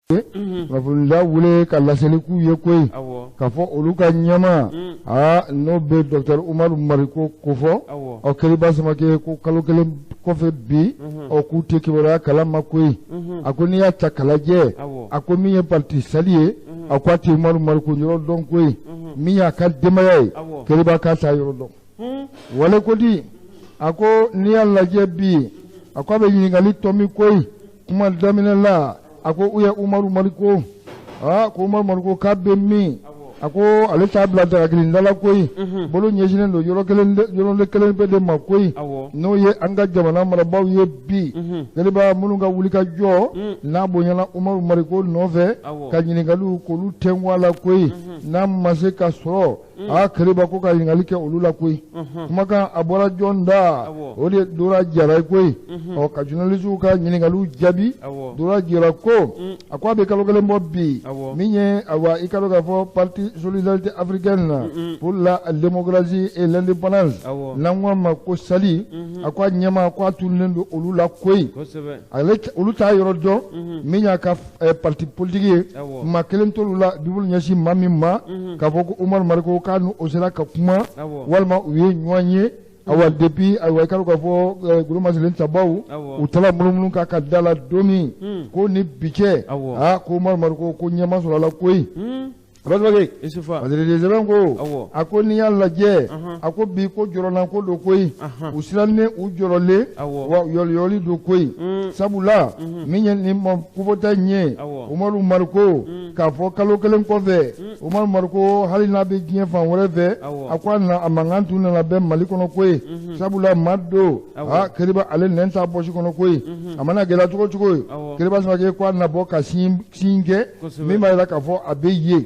Kunnafonidila wele ka laseli k'u ye koyi, k'a fɔ olu ka ɲɛmaa, aa n'o bɛ docteur Umaru Mariko kofɔ. Ɔ Keriba Samakɛ ko kalo kelen kɔfɛ bi, ɔ k'u tɛ kibaruya kalama koyi. A ko n'i y'a ta k'a lajɛ, a ko min ye parti Sali ye, a ko a tɛ Umaru Mariko yɔrɔ dɔn koyi. Min y'a ka denbaya ye, Keriba k'a t'a yɔrɔ dɔn. Wale ko di, a ko n'i y'a lajɛ bi, a ko a bɛ ɲininkali tɔmi koyi. Kuma daminɛ la, a ko u ye Umaru Mariko, aa ko Umaru Mariko k'a bɛ min? A ko ale t'a bila daga la koyi, bolo ɲɛsinnen don yɔrɔ kelen yɔrɔ kelen bɛ de ma koyi, n'o ye an ka jamana marabaaw ye bi. Keriba, minnu ka wuli ka jɔ n'a bonyana Umaru Mariko nɔfɛ ka ɲininkaliw k'olu tɛnku a la koyi, n'a ma se ka sɔrɔ, aa Keriba ko ka ɲininkali kɛ olu la koyi. Kumakan a bɔra jɔn da? O de ye Dora Jara ye koyi. Ɔ ka journalistew ka ɲininkaliw jaabi, Dora Jara ko a ko a bɛ kalo kelen bɔ bi, min ye awa i ka dɔn k'a fɔ parti Solidarité africaine na pour la démocratie et l'indépendance, n'an ko a ma ko Sali, a ko a ɲɛmaa ko a tununnen don olu la koyi. Ale olu t'a yɔrɔ dɔn. Min y'a ka parti politique ye, maa kelen t'olu la bibulu ɲɛsin maa min ma k'a fɔ ko Umaru Mariko k'a ni o sera ka kuma walima u ye ɲɔgɔn ye. Awa depuis ayiwa i ka dɔn k'a fɔ golo tabaw u taara munumunu k'a ka da la don min, ko ni bi cɛ, aa ko Umaru Mariko ko ɲɛ ma sɔrɔ a la koyi. Isufa sɛbɛn ko a ko n'i y'a lajɛ, a ko bi ko jɔrɔna ko don koyi, u sirannen, u jɔrɔlen wa yɔliyɔli don koyi. Sabula min ye nin ma kofɔta in ye, Umaru Mariko, k'a fɔ kalo kelen kɔfɛ, Umaru Mariko hali n'a bɛ diɲɛ fan wɛrɛ fɛ, a ko a na a mankan tun nana bɛn Mali kɔnɔ koyi. Sabula maa don, aa Keriba, ale nɛn t'a bɔsi kɔnɔ koyi. A mana gɛlɛya cogo cogo ye, Keriba Samakɛ ko a na bɔ ka sin sin kɛ min b'a jira k'a fɔ a bɛ yen.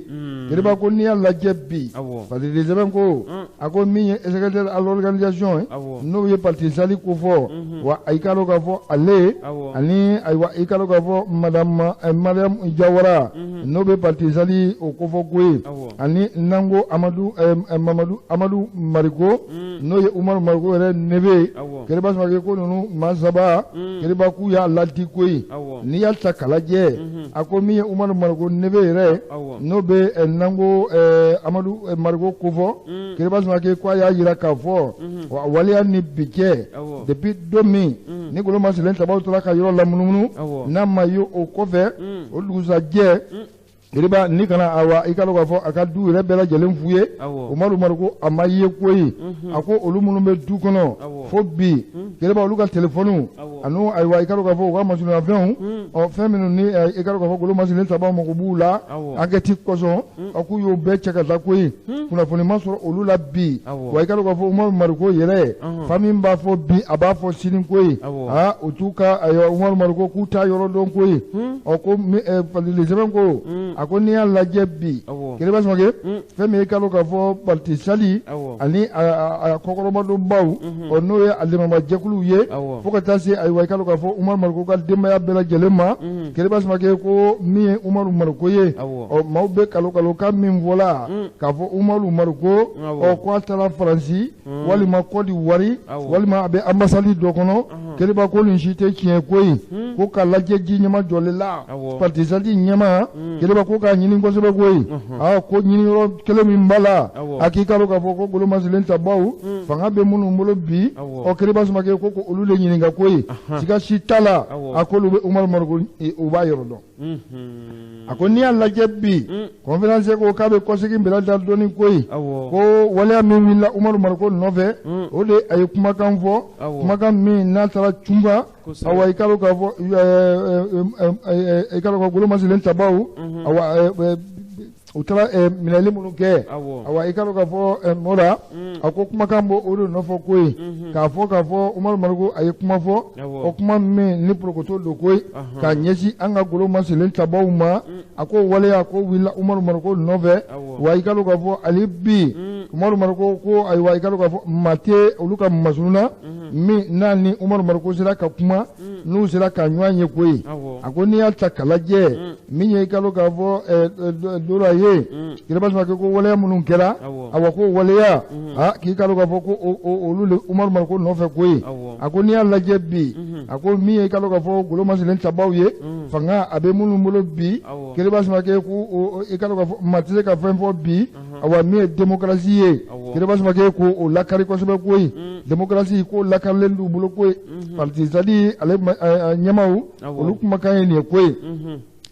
Keriba ko n'i y'a lajɛ bi, Fadili sɛbɛn ko a ko min ye secrétaire à l'organisation ye, n'o ye parti Sali ko fɔ wa, i ka dɔn k'a fɔ ale ani ayiwa i ka dɔn k'a fɔ madame Mariam Jawara, n'o bɛ parti Sali o kofɔ ko ye, ani Nango Amadu Mamadu Amadu Mariko, n'o ye Umaru Mariko yɛrɛ neveu ye. Keriba Samakɛ ko ninnu maa saba, Keriba k'u y'a ladi koyi. N'i y'a ta k'a lajɛ, a ko min ye Umaru Mariko neveu yɛrɛ, n'o bɛ Nango Amadu Mariko kofɔ, Keriba Samakɛ ko a y'a jira k'a fɔ wa waleya ni bi cɛ, depuis don min ni golo masilen tabaw tora ka yɔrɔ lamunumunu, n'a ma ye o kɔfɛ, o dugusajɛ, Keriba ni kana awa i ka dɔn k'a fɔ a ka du yɛrɛ bɛɛ lajɛlen f'u ye, Umaru Mariko a ma ye koyi. A ko olu minnu bɛ du kɔnɔ fo bi, Keriba, olu ka telefɔniw ani ayiwa i ka dɔn k'a fɔ u ka masurunyafɛnw, ɔ fɛn minnu ni i ka dɔn k'a fɔ golo masilen tabaw mago b'u la enquête kosɔn, a k'u y'o bɛɛ cɛ ka taa koyi. Kunnafoni ma sɔrɔ olu la bi. Wa i ka dɔn k'a fɔ Umaru Mariko yɛrɛ, famille b'a fɔ bi, a b'a fɔ sini koyi, aa u t'u ka ayiwa Umaru Mariko k'u t'a yɔrɔ dɔn koyi. Ɔ ko Fadili sɛbɛn ko a ko n'i y'a lajɛ bi, Keriba Samakɛ, fɛn min ye i ka dɔn k'a fɔ parti Sali ani a kɔkɔrɔmadonbaw, ɔ n'o ye a dɛmɛbajɛkuluw ye, fo ka taa se ayiwa i ka dɔn k'a fɔ Umaru Mariko ka denbaya bɛɛ lajɛlen ma, Keriba Samakɛ ko min ye Umaru Mariko ye, ɔ maaw bɛ kalo kalo kan min fɔla k'a fɔ Umaru Mariko, ɔ ko a taara Faransi walima Kɔdiwari walima a bɛ ambassade dɔ kɔnɔ, Keriba ko nin si tɛ tiɲɛ koyi. Ko ka lajɛ ji ɲɛma jɔlen la, parti Sali ɲɛma, Keriba ko k'a ɲini kosɛbɛ koyi. Aa ko ɲini yɔrɔ kelen min b'a la, a k'i ka dɔn k'a fɔ ko golo masilen tabaw fanga bɛ minnu bolo bi, ɔ Keriba Samakɛ ko ko olu de ɲininka koyi. Siga si t'a la, a k'olu bɛ Umaru Mariko, u b'a yɔrɔ dɔn. A ko n'i y'a lajɛ bi, conférence ko k'a bɛ kɔsegin bila da dɔɔni koyi. Ko waleya min wulila Umaru Mariko nɔfɛ, o de a ye kumakan fɔ, kumakan min n'a taara cunba awa i ka dɔn k'a fɔ i ka dɔn k'a golo masilen tabaw awa u taara minɛli minnu kɛ, awa i ka dɔn k'a fɔ Mora, a ko kumakan b'o o de nɔfɛ koyi, k'a fɔ Umaru Mariko a ye kuma fɔ, o kuma min ni porokoto don koyi k'a ɲɛsin an ka golo masilen tabaw ma. A ko waleya ko wulila Umaru Mariko nɔfɛ. Wa i ka dɔn k'a fɔ ale bi Umaru Mariko ko ayiwa i ka dɔn k'a fɔ maa tɛ olu ka masurun na min n'a ni Umaru Mariko sera ka kuma, n'u sera ka ɲɔgɔn ye koyi. A ko n'i y'a ta k'a lajɛ, min ye i ka dɔn k'a fɔ Dora ye, Kiriba Samake ko waleya minnu kɛra, awa ko waleya k'i ka dɔn k'a fɔ ko olu le Umaru Mariko nɔfɛ koyi. A ko n'i y'a lajɛ bi, a ko min ye i ka dɔn k'a fɔ golomaselen tabaw ye, fanga a bɛ minnu bolo bi, Kiriba Samake ko i ka dɔn k'a fɔ maa tɛ se ka fɛn fɔ bi. Awa min ye démocratie ye, Kiriba Samake ko o lakari kosɛbɛ koyi. Démocratie ko lakarilen d'u bolo koyi. Parti c'est-à-dire ale ɲɛmaw, olu kumakan ye nin ye koyi.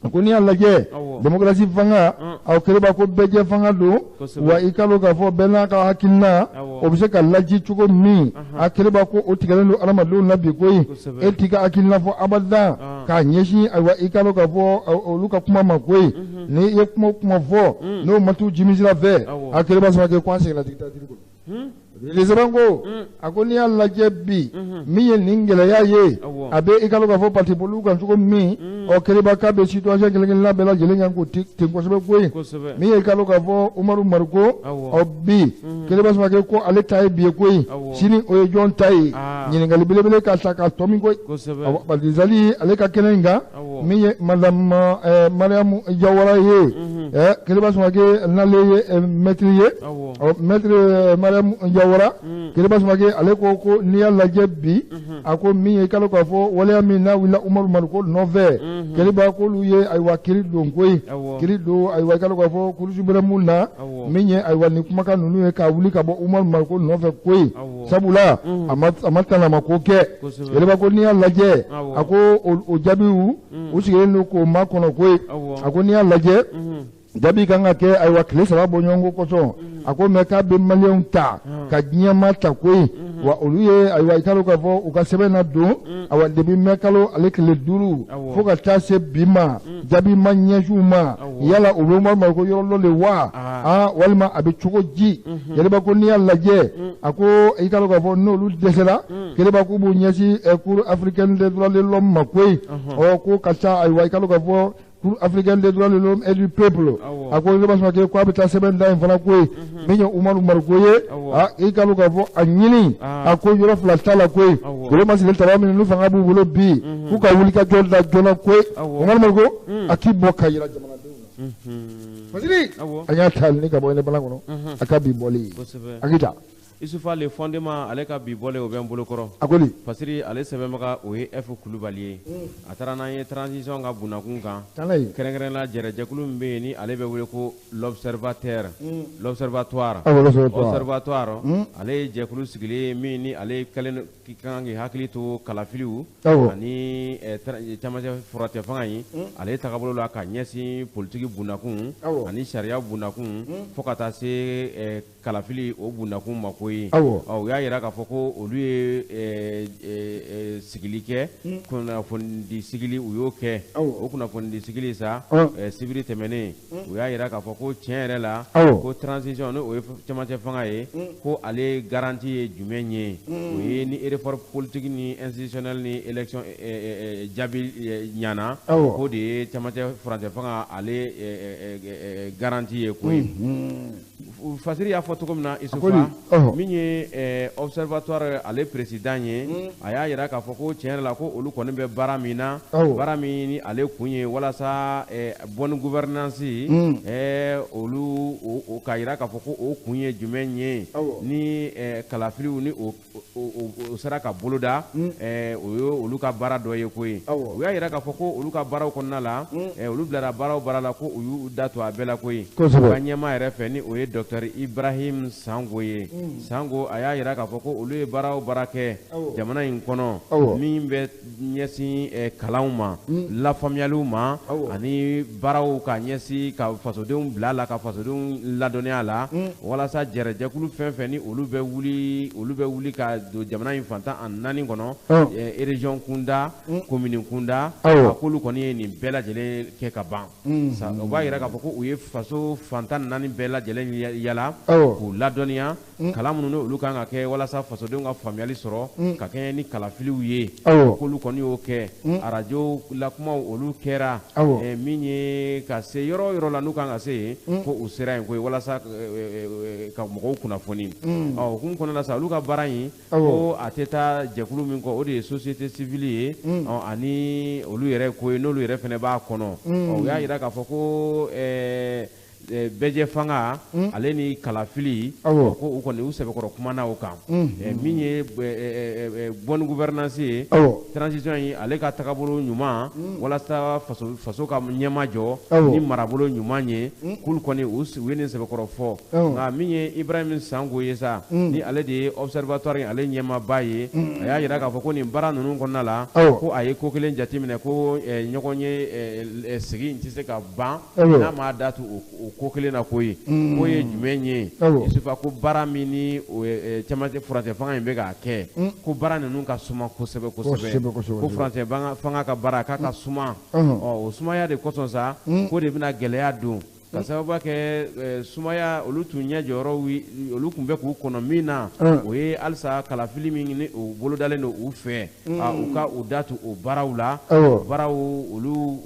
A ko n'i y'a lajɛ, démocratie fanga, aw Kiriba ko bɛɛjɛ fanga don wa, i ka dɔn k'a fɔ bɛɛ n'a ka hakilina, o bɛ se ka laji cogo min. A Kiriba ko o tigɛlen don adamadenw na bi koyi. E t'i ka hakilina fɔ abadan k'a ɲɛsin ayiwa i ka dɔn k'a fɔ olu ka kuma ma koyi. Ni i ye kuma o kuma fɔ, n'o ma t'u jimisira fɛ, a Kiriba Samake ko an seginna dictature kɔnɔ. Sɛbɛn ko, a ko n'i y'a lajɛ bi, min ye nin gɛlɛya ye, a bɛ i ka dɔn k'a fɔ parti politique kan cogo min, ɔ Kiriba k'a bɛ situation kelen kelenna bɛɛ lajɛlen kan k'o ten kosɛbɛ koyi. Min ye i ka dɔn k'a fɔ Umaru Mariko, ɔ bi Kiriba Samake ko ale ta ye bi ye koyi, sini o ye jɔn ta ye? Ɲininkali belebele ka ta k'a tɔ min koyi. Parti c'est-à-dire ale ka kɛnɛ in kan, min ye madame Mariamu Jawara ye, Kiriba Samake n'ale ye maître ye, ɔ maître Mariamu Jawara, Kiriba Samake ale ko ko n'i y'a lajɛ bi, a ko min ye i ka dɔn k'a fɔ waleya min n'a wulila Umaru Mariko nɔfɛ, Kiriba k'olu ye ayiwa kiri don koyi, kiri don ayiwa i ka dɔn k'a fɔ Cour suprême na, min ye ayiwa nin kumakan ninnu ye k'a wuli ka bɔ Umaru Mariko nɔfɛ koyi, sabula a ma tan a ma ko kɛ. Kiriba ko n'i y'a lajɛ, a ko o jaabiw u sigilen don k'o makɔnɔ koyi. A ko n'i y'a lajɛ, jaabi kan ka kɛ ayiwa tile 3 bɔɲɔgɔnko kosɔn. A ko mɛ k'a bɛ maliyɛnw ta ka diɲɛma ta koyi. Wa olu ye ayiwa i ka dɔn k'a fɔ u ka sɛbɛn na don ayiwa depuis mɛ kalo ale tile 5 fo ka taa se bi ma, jaabi ma ɲɛsin u ma. Yala u bɛ Umaru Mariko yɔrɔ dɔ de wa, walima a bɛ cogo ji? Kiriba ko n'i y'a lajɛ, a ko i ka dɔn k'a fɔ n'olu dɛsɛra, Kiriba k'u b'u ɲɛsin Cour africaine des droits de l'homme ma koyi. Ɔ ko ka ca ayiwa i ka dɔn k'a fɔ Cour africaine des droits de l'homme et du peuple, a ko Kiriba Samake ko a bɛ taa sɛbɛn da yen fana koyi. Min ye Umaru Mariko ye, i ka dɔn k'a fɔ a ɲini, a ko yɔrɔ fila t'a la koyi. Golomasigi taba minnu n'u fanga b'u bolo bi, k'u ka wuli ka jɔ da joona koyi. Umaru Mariko a k'i bɔ ka yira jamanadenw na. Fasiri an y'a ta ni ka bɔ ne bala kɔnɔ a ka bi bɔli ye a k'i ta. Isufa le fondement, ale ka bi bɔlen o bɛ n bolokɔrɔ. A ko di? Fasiri, ale sɛbɛnbaga o ye F Kulubali ye. A taara n'an ye transition ka bunakun kan, kɛrɛnkɛrɛn la jɛrɛjɛkulu min bɛ yen ni ale bɛ wele ko l'observateur, l'observatoire. Observatoire, ale ye jɛkulu sigilen min ni ale kɛlen kan k'i hakili to kalafiliw ani camancɛ furancɛ fanga in ale tagabolo la ka ɲɛsin politiki bunakun ani sariya bunakun fo ka taa se kalafili o bunakun ma koyi. Ɔ u y'a yira k'a fɔ ko olu ye sigili kɛ, kunnafonidi sigili u y'o kɛ. O kunnafonidi sigili sa, sibiri tɛmɛnen, u y'a yira k'a fɔ ko tiɲɛ yɛrɛ la, ko transition ni o ye camancɛ fanga ye, ko ale garantie ye jumɛn ye? O ye ni réforme politique ni institutionnelle ni élection jaabi ɲana, k'o de ye camancɛ furancɛ fanga ale garantie ye koyi. Fasiri y'a fɔ cogo min na, Isufa, min ye observatoire ale président ye, a y'a yira k'a fɔ ko tiɲɛ yɛrɛ la, ko olu kɔni bɛ baara min na, baara min ni ale kun ye walasa bonne gouvernance, olu k'a yira k'a fɔ ko o kun ye jumɛn ye ni kalafiliw ni o sera ka boloda, o ye olu ka baara dɔ ye koyi. U y'a yira k'a fɔ ko olu ka baaraw kɔnɔna la, olu bilara baara o baara la, ko u y'u da to a bɛɛ la koyi. U ka ɲɛmaa yɛrɛ fɛ ni o ye docteur Ibrahim Sango ye. Sango a y'a yira k'a fɔ ko olu ye baara o baara kɛ jamana in kɔnɔ min bɛ ɲɛsin kalanw ma, lafaamuyaliw ma, ani baaraw ka ɲɛsin ka fasodenw bila la, ka fasodenw ladɔnniya la, walasa jɛrɛjɛkulu fɛn fɛn ni olu bɛ wuli, olu bɛ wuli ka don jamana in fantan ani naani kɔnɔ, région kunda, commune kunda, a k'olu kɔni ye nin bɛɛ lajɛlen kɛ ka ban. O b'a yira k'a fɔ ko u ye faso fantan naani bɛɛ lajɛlen yala k'u ladɔnniya kalan minnu olu kan ka kɛ walasa fasodenw ka faamuyali sɔrɔ ka kɛɲɛ ni kalafiliw ye, k'olu kɔni y'o kɛ. Arajo lakumaw olu kɛra, min ye ka se yɔrɔ o yɔrɔ la n'u kan ka se yen, ko u sera yen koyi walasa ka mɔgɔw kunnafoni. Ɔ hukumu kɔnɔna la sa, olu ka baara in, ko a tɛ taa jɛkulu min kɔ, o de ye société civile ye ani olu yɛrɛ ko ye, n'olu yɛrɛ fana b'a kɔnɔ. U y'a jira k'a fɔ ko bɛɛjɛ fanga ale ni kalafili, ko u kɔni u sɛbɛkɔrɔ kumana o kan. Min ye bonne gouvernance ye, transition in ale ka tagabolo ɲuman walasa faso ka ɲɛma jɔ ni marabolo ɲuman ye, k'olu kɔni u ye nin sɛbɛkɔrɔ fɔ. Nka min ye Ibrahim Sango ye sa, ni ale de ye observatoire ale ɲɛmaaba ye, a y'a jira k'a fɔ ko nin baara ninnu kɔnɔna la, ko a ye ko kelen jateminɛ, ko ɲɔgɔn ye sigi in tɛ se ka ban n'a m'a datu o ko kelen na. Ko ye ko ye jumɛn ye, Isufa? Ko baara min ni cɛmancɛ furancɛ fanga in bɛ k'a kɛ, ko baara ninnu ka suma kosɛbɛ kosɛbɛ, ko furancɛ fanga ka baara k'a ka suma. Ɔ o sumaya de kosɔn sa, ko de bɛna gɛlɛya don ka sababu kɛ sumaya. Olu tun ɲɛ jɔyɔrɔ, olu tun bɛ k'u kɔnɔ min na, o ye halisa kalafili min ni o bolodalen don u fɛ, u ka u da tu o baaraw la, baaraw olu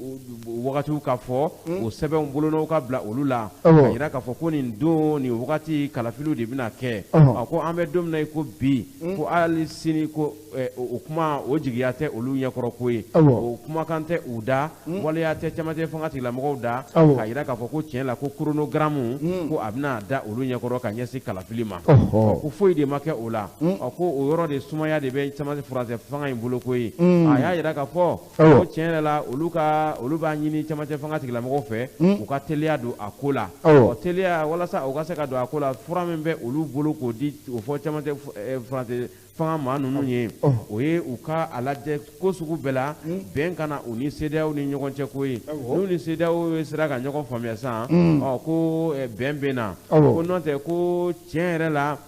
wagatiw ka fɔ, o sɛbɛnw bolonɔw ka bila olu la, ka jira k'a fɔ ko nin don, nin wagati, kalafiliw de bɛna kɛ. A ko an bɛ don min na i ko bi, ko hali sini ko o kuma, o jigiya tɛ olu ɲɛkɔrɔ ko ye, o kumakan tɛ u da, waleya tɛ cɛmancɛ fanga tigilamɔgɔw da ka jira k'a fɔ ko tiɲɛ la ko chronogramme ko a bɛna da olu ɲɛkɔrɔ ka ɲɛsin kalafili ma, ko foyi de ma kɛ o la. Ko o yɔrɔ de sumaya de bɛ cɛmancɛ furancɛ fanga in bolo ko ye. A y'a jira k'a fɔ ko tiɲɛ yɛrɛ la, olu ka olu b'a ɲini cɛmancɛ fanga tigilamɔgɔw fɛ, u ka teliya don a ko la. Ɔ teliya, walasa u ka se ka don a ko la, fura min bɛ olu bolo k'o di, o fɔ cɛmancɛ furancɛ fanga maa ninnu ye, o ye u ka a lajɛ ko sugu bɛɛ la, bɛn ka na u ni CEDEAO ni ɲɔgɔn cɛ ko ye. N'u ni CEDEAO sera ka ɲɔgɔn faamuya sisan, ɔ ko bɛn bɛ na. Ko n'o tɛ, ko tiɲɛ yɛrɛ la,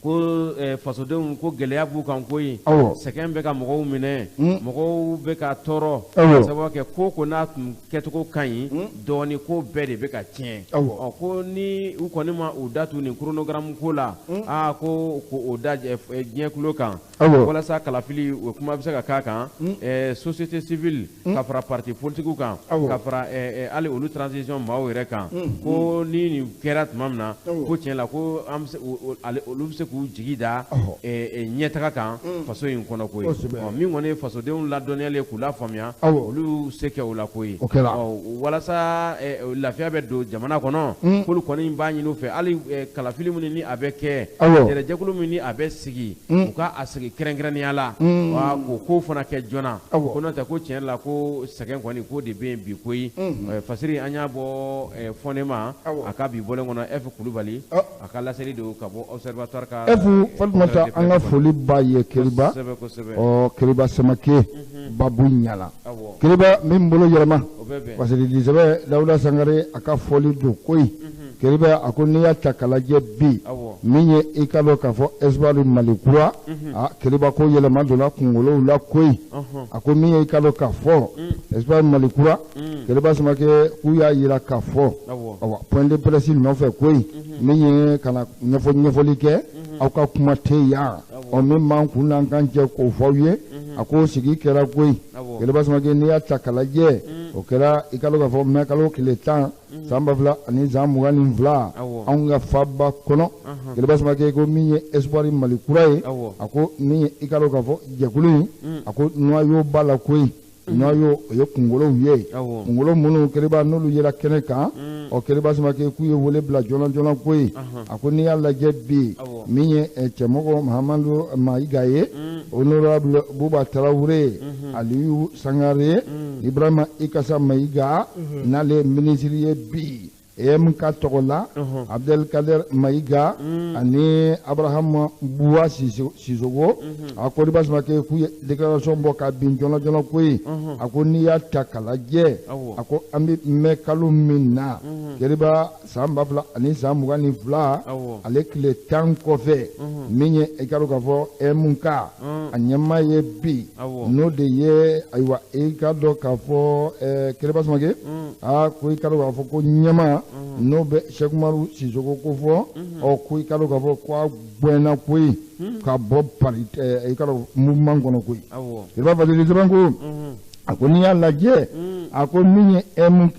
ko fasodenw, ko gɛlɛya b'u kan ko ye, sɛgɛn bɛ ka mɔgɔw minɛ, mɔgɔw bɛ ka tɔɔrɔ ka sababu kɛ ko n'a tun kɛcogo ka ɲi dɔɔni, ko bɛɛ de bɛ ka tiɲɛ. Ɔ ko ni u kɔni ma u da tu nin chronogramme ko la, aa ko o da diɲɛ tulo kan walasa kalafili o kuma bɛ se ka k'a kan, société civile ka fara parti politique kan, ka fara hali olu transition maaw yɛrɛ kan, ko ni nin kɛra tuma min na, ko tiɲɛ la ko an bɛ se, olu bɛ se k'u jigi da ɲɛtaga kan faso in kɔnɔ ko ye. Ɔ min kɔni ye fasodenw ladɔnniyali ye, k'u lafaamuya, olu se kɛ o la ko ye. Ɔ walasa lafiya bɛ don jamana kɔnɔ, k'olu kɔni b'a ɲini u fɛ, hali kalafili minnu ni a bɛ kɛ, jɛrɛjɛkulu min ni a bɛ sigi, u ka a sigi kɛrɛnkɛrɛnnenya la wa, k'o ko fana kɛ joona. Ko n'o tɛ, ko tiɲɛ la, ko sɛgɛn kɔni ko de bɛ yen bi koyi. Fasiri, an y'a bɔ Fɔnema a ka bi bɔlen kɔnɔ, F Kulubali a ka laseli don ka bɔ observatoire ka. F Fatumata, an ka foli b'a ye Keriba. Ɔ Keriba Samake babu ɲala, Keriba min bolo yɛlɛma parce que disɛbɛ Dawuda Sangare a ka fɔli don koyi. Keriba a ko n'i y'a ta k'a lajɛ bi, min ye i ka dɔn k'a fɔ Espoir Mali kura, a Keriba ko yɛlɛma donna kunkolow la koyi. A ko min ye i ka dɔn k'a fɔ Espoir Mali kura, Keriba Samake k'u y'a yira k'a fɔ, awa, point de presse nɔfɛ koyi, min ye ka na ɲɛfɔli kɛ, aw ka kuma tɛ yan. Ɔ min b'an kun n'an kan cɛ k'o fɔ aw ye, a ko sigi kɛra koyi. Keriba Samake, n'i y'a ta k'a lajɛ, o kɛra i ka dɔn k'a fɔ mɛ kalo tile 10 san 2022, anw ka faba kɔnɔ. Keriba Samake ko min ye Espoir Mali kura ye, a ko min ye i ka dɔn k'a fɔ jɛkulu in, a ko noyau b'a la koyi. Noyau, o ye kunkolow ye, kunkolo minnu Keriba n'olu yera kɛnɛ kan. Ɔ Keriba Samake k'u ye wele bila joona joona koyi. A ko n'i y'a lajɛ bi, min ye cɛmɔgɔ Mahamadu Mayiga ye, honorable Buba Tarawele, Aliyu Sangare, Ibrahima Ikasa Mayiga n'ale ye minisiri ye bi EMK tɔgɔ la, Abdelkader Mayiga ani Abraham Buwa Sisogo, a ko Keriba Samake k'u ye déclaration bɔ ka bin joona joona koyi. A ko n'i y'a ta k'a lajɛ, a ko an bɛ mɛ kalo min na, Keriba, san 2022, ale tile 10 kɔfɛ, min ye i ka dɔn k'a fɔ EMK a ɲɛmaa ye bi, n'o de ye, ayiwa, i ka dɔn k'a fɔ Keriba Samake, aa ko i ka dɔn k'a fɔ ko ɲɛmaa n'o bɛ Sɛki Umaru Sisoko ko fɔ ɔ ko i ka dɔn k'a fɔ ko a gɛnna koyi ka bɔ pari i ka dɔn mouvement kɔnɔ koyi. Kiriba Fasiri sɛbɛn ko a ko n'i y'a lajɛ a ko min ye M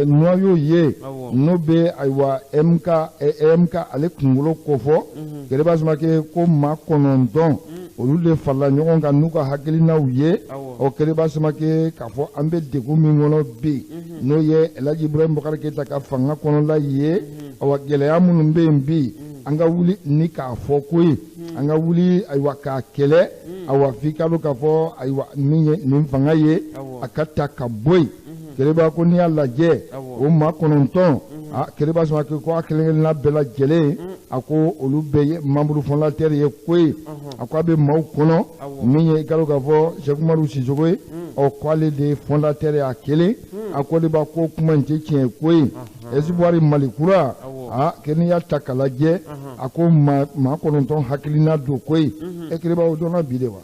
noyau ye n'o bɛ ayiwa MK EMK ale kunkolo kofɔ Kiriba Samake ko maa 9 olu de farala ɲɔgɔn kan n'u ka hakilinaw ye ɔ Kiriba Samake k'a fɔ an bɛ degun min kɔnɔ bi n'o ye Elhaji Ibrahim Boubacar Keita ka fanga kɔnɔla ye awa gɛlɛya minnu bɛ yen bi an ka wuli ni k'a fɔ koyi an ka wuli ayiwa k'a kɛlɛ awa f'i ka dɔn k'a fɔ ayiwa min ye nin fanga ye a ka ta ka bɔ yen Kiriba ko n'i y'a lajɛ o maa 9 a Kiriba Samake ko a kelen kelenna bɛɛ lajɛlen a ko olu bɛɛ ye membre fondateur ye koyi a ko a bɛ maaw kɔnɔ min ye i ka dɔn k'a fɔ Sɛki Umaru Sisoko ye ɔ k'ale de ye fondateur ye a kelen a ko de b'a ko kuma in tɛ tiɲɛ ye koyi Espoir Mali kura a ko n'i y'a ta k'a lajɛ a ko maa 9 hakilina don koyi e Kiriba o dɔnna bi de wa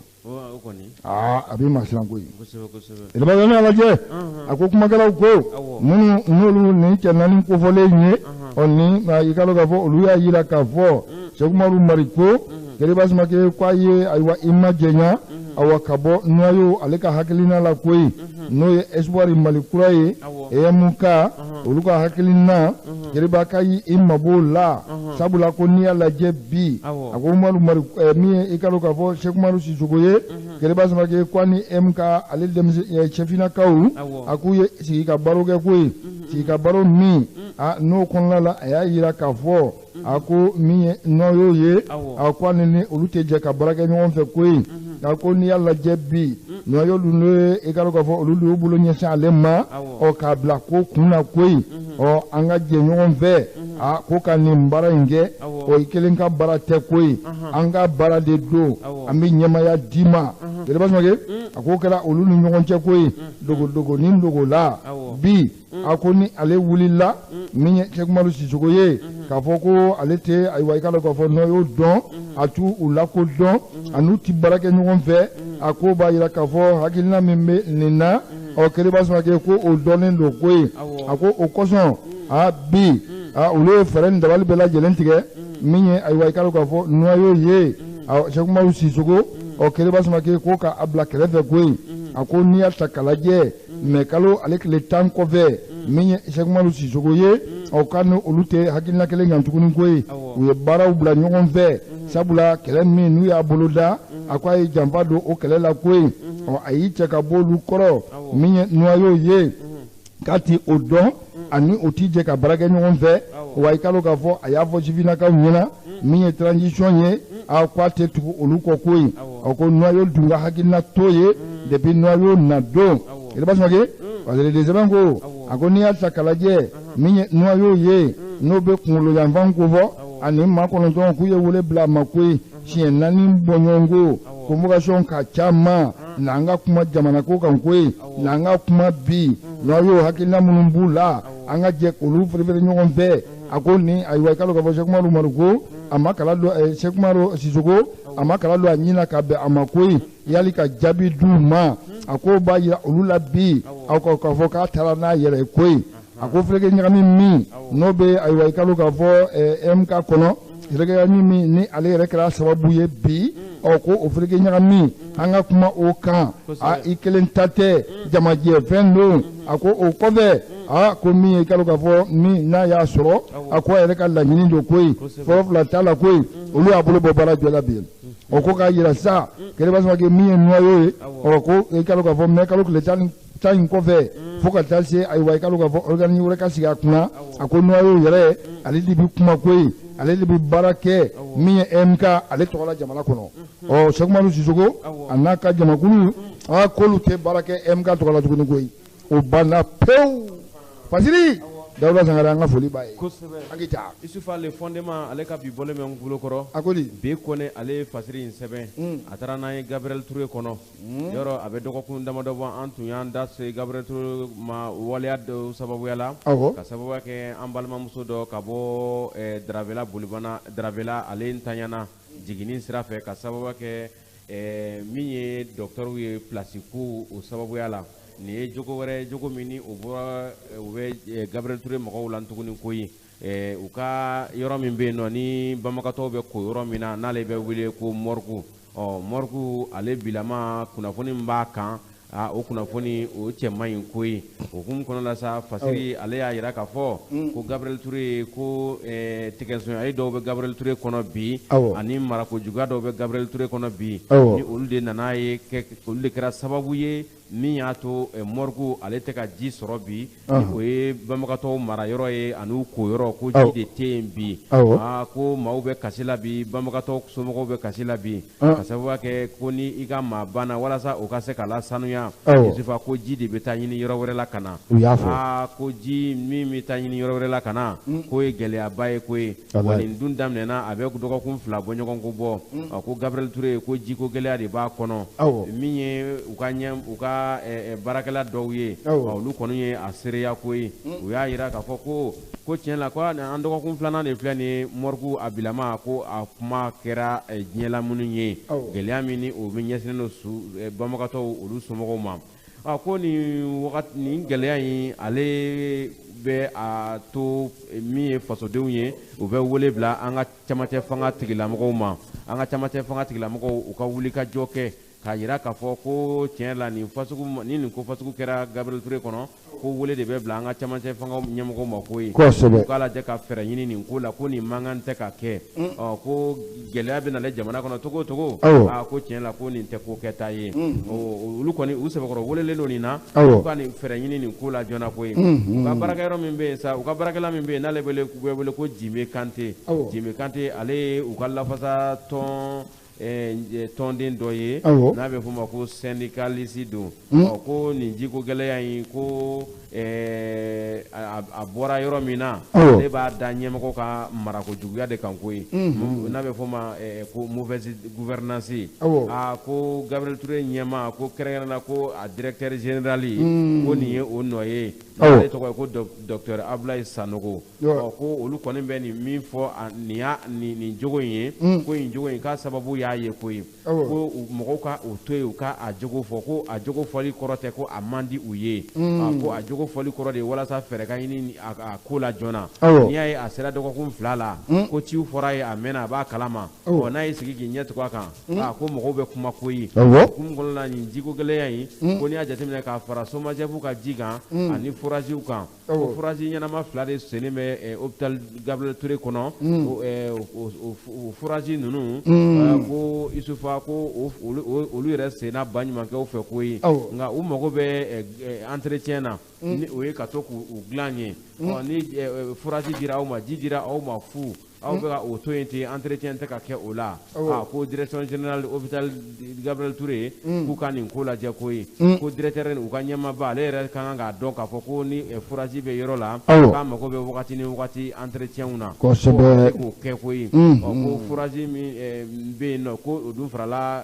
aa a bɛ maa siran koyi Kiriba y'a lajɛ a ko kumakɛlaw ko minnu n'olu nin cɛ naani kofɔlen ye ɔ ni i ka dɔn k'a fɔ olu y'a jira k'a fɔ Sɛki Umaru Mariko Kiriba Samake k'a ye ayiwa i ma jɛnya awa ka bɔ noyau ale ka hakilina la koyi n'o ye Espoir Mali kura ye EMK olu ka hakilina Kiriba k'a y'i mabɔ o la sabula ko n'i y'a lajɛ bi a ko Umaru Mari min ye i ka dɔn k'a fɔ Sɛki Umaru Sisoko ye Kiriba Samake ko ani EMK ale denmisɛn cɛfinnakaw a k'u ye sigi ka baro kɛ koyi sigi ka baro min a n'o kɔnɔna la a y'a jira k'a fɔ a ko min ye noyau ye a ko ani ni olu tɛ jɛ ka baara kɛ ɲɔgɔn fɛ koyi a ko n'i y'a lajɛ bi noyau dun n'o ye i ka dɔn k'a fɔ olu de y'u bolo ɲɛsin ale ma ɔ k'a bila ko kun na koyi ɔ an ka jɛ ɲɔgɔn fɛ a ko ka nin baara in kɛ ɔ i kelen ka baara tɛ koyi an ka baara de don an bɛ ɲɛmaaya d'i ma Kiriba Samake a k'o kɛra olu ni ɲɔgɔn cɛ koyi dogo dogo ni dogo la bi a ko ni ale wulila min ye Sɛki Umaru Sisoko ye k'a fɔ ko ale tɛ ayiwa i ka dɔn k'a fɔ noyau dɔn a t'u u lakodɔn a n'u ti baara kɛ ɲɔgɔn fɛ a ko b'a jira k'a fɔ hakilina min bɛ nin na ɔ Kiriba Samake ko o dɔnnen don koyi a ko o kosɔn a bi a olu ye fɛɛrɛ ni dabali bɛɛ lajɛlen tigɛ min ye ayiwa i ka dɔn k'a fɔ noyau ye Sɛki Umaru Sisoko ɔ Kiriba Samake ko k'a bila kɛrɛfɛ koyi a ko n'i y'a ta k'a lajɛ mɛ kalo ale tile 10 kɔfɛ min ye Sɛki Umaru Sisoko ye ɔ k'a ni olu tɛ hakilina kelen kan tuguni koyi u ye baaraw bila ɲɔgɔn fɛ sabula kɛlɛ min n'u y'a boloda a ko a ye janfa don o kɛlɛ la koyi ɔ a y'i cɛ ka bɔ olu kɔrɔ min ye noyau ye k'a ti o dɔn ani o ti jɛ ka baara kɛ ɲɔgɔn fɛ wa i ka dɔn k'a fɔ a y'a fɔ sifinnakaw ɲɛna min ye transition ye a ko a tɛ tugu olu kɔ koyi a ko noyau dun ka hakilina t'o ye depuis noyau na don Kiriba Samake Fasiri de sɛbɛn ko a ko n'i y'a ta k'a lajɛ min ye noyau ye n'o bɛ kunkolo yanfan kofɔ ani maa 9 k'u ye wele bila a ma koyi siɲɛ 4 bɔɲɔgɔnko convocation ka ca ma n'an ka kuma jamana ko kan koyi n'an ka kuma bi noyau hakilina minnu b'u la an ka jɛ k'olu ferefere ɲɔgɔn fɛ a ko ni ayiwa i ka dɔn k'a fɔ Sɛki Umaru Mariko a ma kala don Sɛki Umaru Sisoko a ma kala don a ɲin na ka bɛn a ma koyi yali ka jaabi d'u ma a ko b'a jira olu la bi aw ka k'a fɔ k'a taara n'a yɛrɛ ye koyi a ko fereke ɲagami min n'o bɛ ayiwa i ka dɔn k'a fɔ MK kɔnɔ fereke ɲagami min ni ale yɛrɛ kɛra sababu ye bi ɔ ko o fereke ɲagami an ka kuma o kan a i kelen ta tɛ jamajɛ fɛn don a ko o kɔfɛ a ko min ye i ka dɔn k'a fɔ min n'a y'a sɔrɔ a ko a yɛrɛ ka laɲini don koyi fɔlɔ fila t'a la koyi olu y'a bolo bɔ baara jɔ la bi o ko k'a jira sa Kiriba Samake min ye noyau ye ɔ ko i ka dɔn k'a fɔ mɛ kalo tile 10 in kɔfɛ fo ka taa se ayiwa i ka dɔn k'a fɔ organe wɛrɛ ka sigi a kunna a ko noyau yɛrɛ ale de bɛ kuma koyi ale de bɛ baara kɛ min ye MK ale tɔgɔ la jamana kɔnɔ ɔ Sɛki Umaru Sisoko a n'a ka jamakulu a k'olu tɛ baara kɛ MK tɔgɔ la tuguni koyi o banna pewu Fasiri Dawuda Sangare an ka foli b'a ye an k'i taa Isufa le fondement ale ka bi bɔlen bɛ n bolo kɔrɔ a ko di B Kone ale ye Fasiri in sɛbɛn a taara n'an ye Gabriel Touré kɔnɔ yɔrɔ a bɛ dɔgɔkun damadɔ bɔ an tun y'an da se Gabriel Touré ma waleya dɔw sababuya la ka sababuya kɛ an balimamuso dɔ ka bɔ Daravela Bolibana Daravela ale ntanyana jiginni sira fɛ ka sababuya kɛ min ye dɔgɔtɔrɔw ye place ko o sababuya la. Nin ye jogo wɛrɛ ye, jogo min ni o bɔra u bɛ Gabriel Touré mɔgɔw la tuguni koyi. U ka yɔrɔ min bɛ yen nɔ ni banbagatɔw bɛ ko yɔrɔ min na, n'ale bɛ wele ko morgue. Ɔ morgue ale bilama kunnafoni min b'a kan, o kunnafoni o cɛ man ɲi koyi. O hukumu kɔnɔ la sa, Fasiri ale y'a jira k'a fɔ ko Gabriel Touré ko tigɛsonya dɔw bɛ Gabriel Touré kɔnɔ bi, ani marakojuguya dɔw bɛ Gabriel Touré kɔnɔ bi, ni olu de nana ye, olu de kɛra sababu ye min y'a to morgue ale tɛ ka ji sɔrɔ bi. O ye banbagatɔw mara yɔrɔ ye ani u ko yɔrɔ, ko ji de tɛ yen bi. Ko maaw bɛ kasi la bi, banbagatɔ somɔgɔw bɛ kasi la bi, ka sababuya kɛ ko ni i ka maa banna, walasa o ka se ka lasanuya, Yusufa, ko ji de bɛ taa ɲini yɔrɔ wɛrɛ la ka na. Ko ji min bɛ taa ɲini yɔrɔ wɛrɛ la ka na, k'o ye gɛlɛyaba ye koyi. Wa nin dun daminɛna a bɛ dɔgɔkun 2 bɔ ɲɔgɔn ko bɔ. Ko Gabriel Touré ko jiko gɛlɛya de b'a kɔnɔ. Min ye u ka ɲɛ u ka baarakɛla dɔw ye, olu kɔni ye a seereya ko ye. U y'a jira k'a fɔ ko tiɲɛ la, ko an dɔgɔkun 2nan de filɛ nin ye, morgue a bilama ko a kuma kɛra diɲɛ lamunu ye, gɛlɛya min ni o bɛ ɲɛsinnen don banbagatɔw olu somɔgɔw ma. Ko nin wagati nin gɛlɛya in ale bɛ a to min ye fasodenw ye, u bɛ wele bila an ka camancɛ fanga tigilamɔgɔw ma, an ka camancɛ fanga tigilamɔgɔw u ka wuli ka jɔ kɛ k'a jira k'a fɔ ko tiɲɛ la nin fasugu ni nin ko fasugu kɛra Gabriel Touré kɔnɔ, ko wele de bɛ bila an ka camancɛ fanga ɲɛmɔgɔw ma ko ye, u k'a lajɛ ka fɛɛrɛ ɲini nin ko la, ko nin mankan tɛ ka kɛ. Ɔ ko gɛlɛya bɛ nalen jamana kɔnɔ togo o togo, ko tiɲɛ la ko nin tɛ ko kɛta ye. Olu kɔni u sɛbɛkɔrɔ welelen don nin na, u ka nin fɛɛrɛ ɲini nin ko la joona ko ye. U ka baarakɛyɔrɔ min bɛ yen sa, u ka baarakɛla min bɛ yen n'ale bɛ wele ko Jime Kante, Jime Kante ale ye u ka lafasa tɔnden dɔ ye, n'a bɛ f'o ma ko syndicaliste don. Ɔ ko nin jiko gɛlɛya in ko a bɔra yɔrɔ min na, ale b'a da ɲɛmɔgɔ ka marako juguya de kan koyi, n'a bɛ f'o ma ko mauvaise gouvernance. Ko Gabriel Touré ɲɛmaa, ko kɛrɛnkɛrɛnnenya ko a directeur général, ko nin ye o nɔ ye, ale tɔgɔ ye ko docteur Abdoulaye Sanogo. Ɔ ko olu kɔni bɛ nin min fɔ nin y'a nin jogo in ye, ko nin jogo in k'a sababu y'a ye koyi, ko mɔgɔw ka o to yen, u ka a jogo fɔ, ko a jogo fɔli kɔrɔ tɛ ko a man di u ye, ko a jogo fɔli kɔrɔ de ye walasa fɛɛrɛ ka ɲini a ko la joona. N'i y'a ye a sera dɔgɔkun 2 la, ko ciw fɔra ye a mɛnna, a b'a kalama. Ɔ n'a y'i sigi k'i ɲɛ tugun a kan, ko mɔgɔw bɛ kuma koyi. Hukumu kɔnɔna la nin jiko gɛlɛya in, ko n'i y'a jateminɛ k'a fara SOMAGEP ka ji kan ani foragew kan, ko forage ɲɛnama 2 de sennen bɛ hôpital Gabriel Touré kɔnɔ. O forage ninnu, ko Isufa, ko olu yɛrɛ senna baɲumankɛw fɛ koyi, nka u mago bɛ entretien na, ni o ye ka to k'u dilan ye. Ɔ ni forage dira aw ma, ji dira aw ma fu, aw bɛ ka o to yen ten, entretien tɛ ka kɛ o la. Ko direction générale hôpital Gabriel Touré k'u ka nin ko lajɛ koyi. Ko directeur u ka ɲɛmaaba ale yɛrɛ ka kan k'a dɔn k'a fɔ ko ni forage bɛ yɔrɔ la, k'a mago bɛ wagati ni wagati entretien na, k'o kɛ koyi. Ɔ ko forage min bɛ yen nɔ, ko o dun farala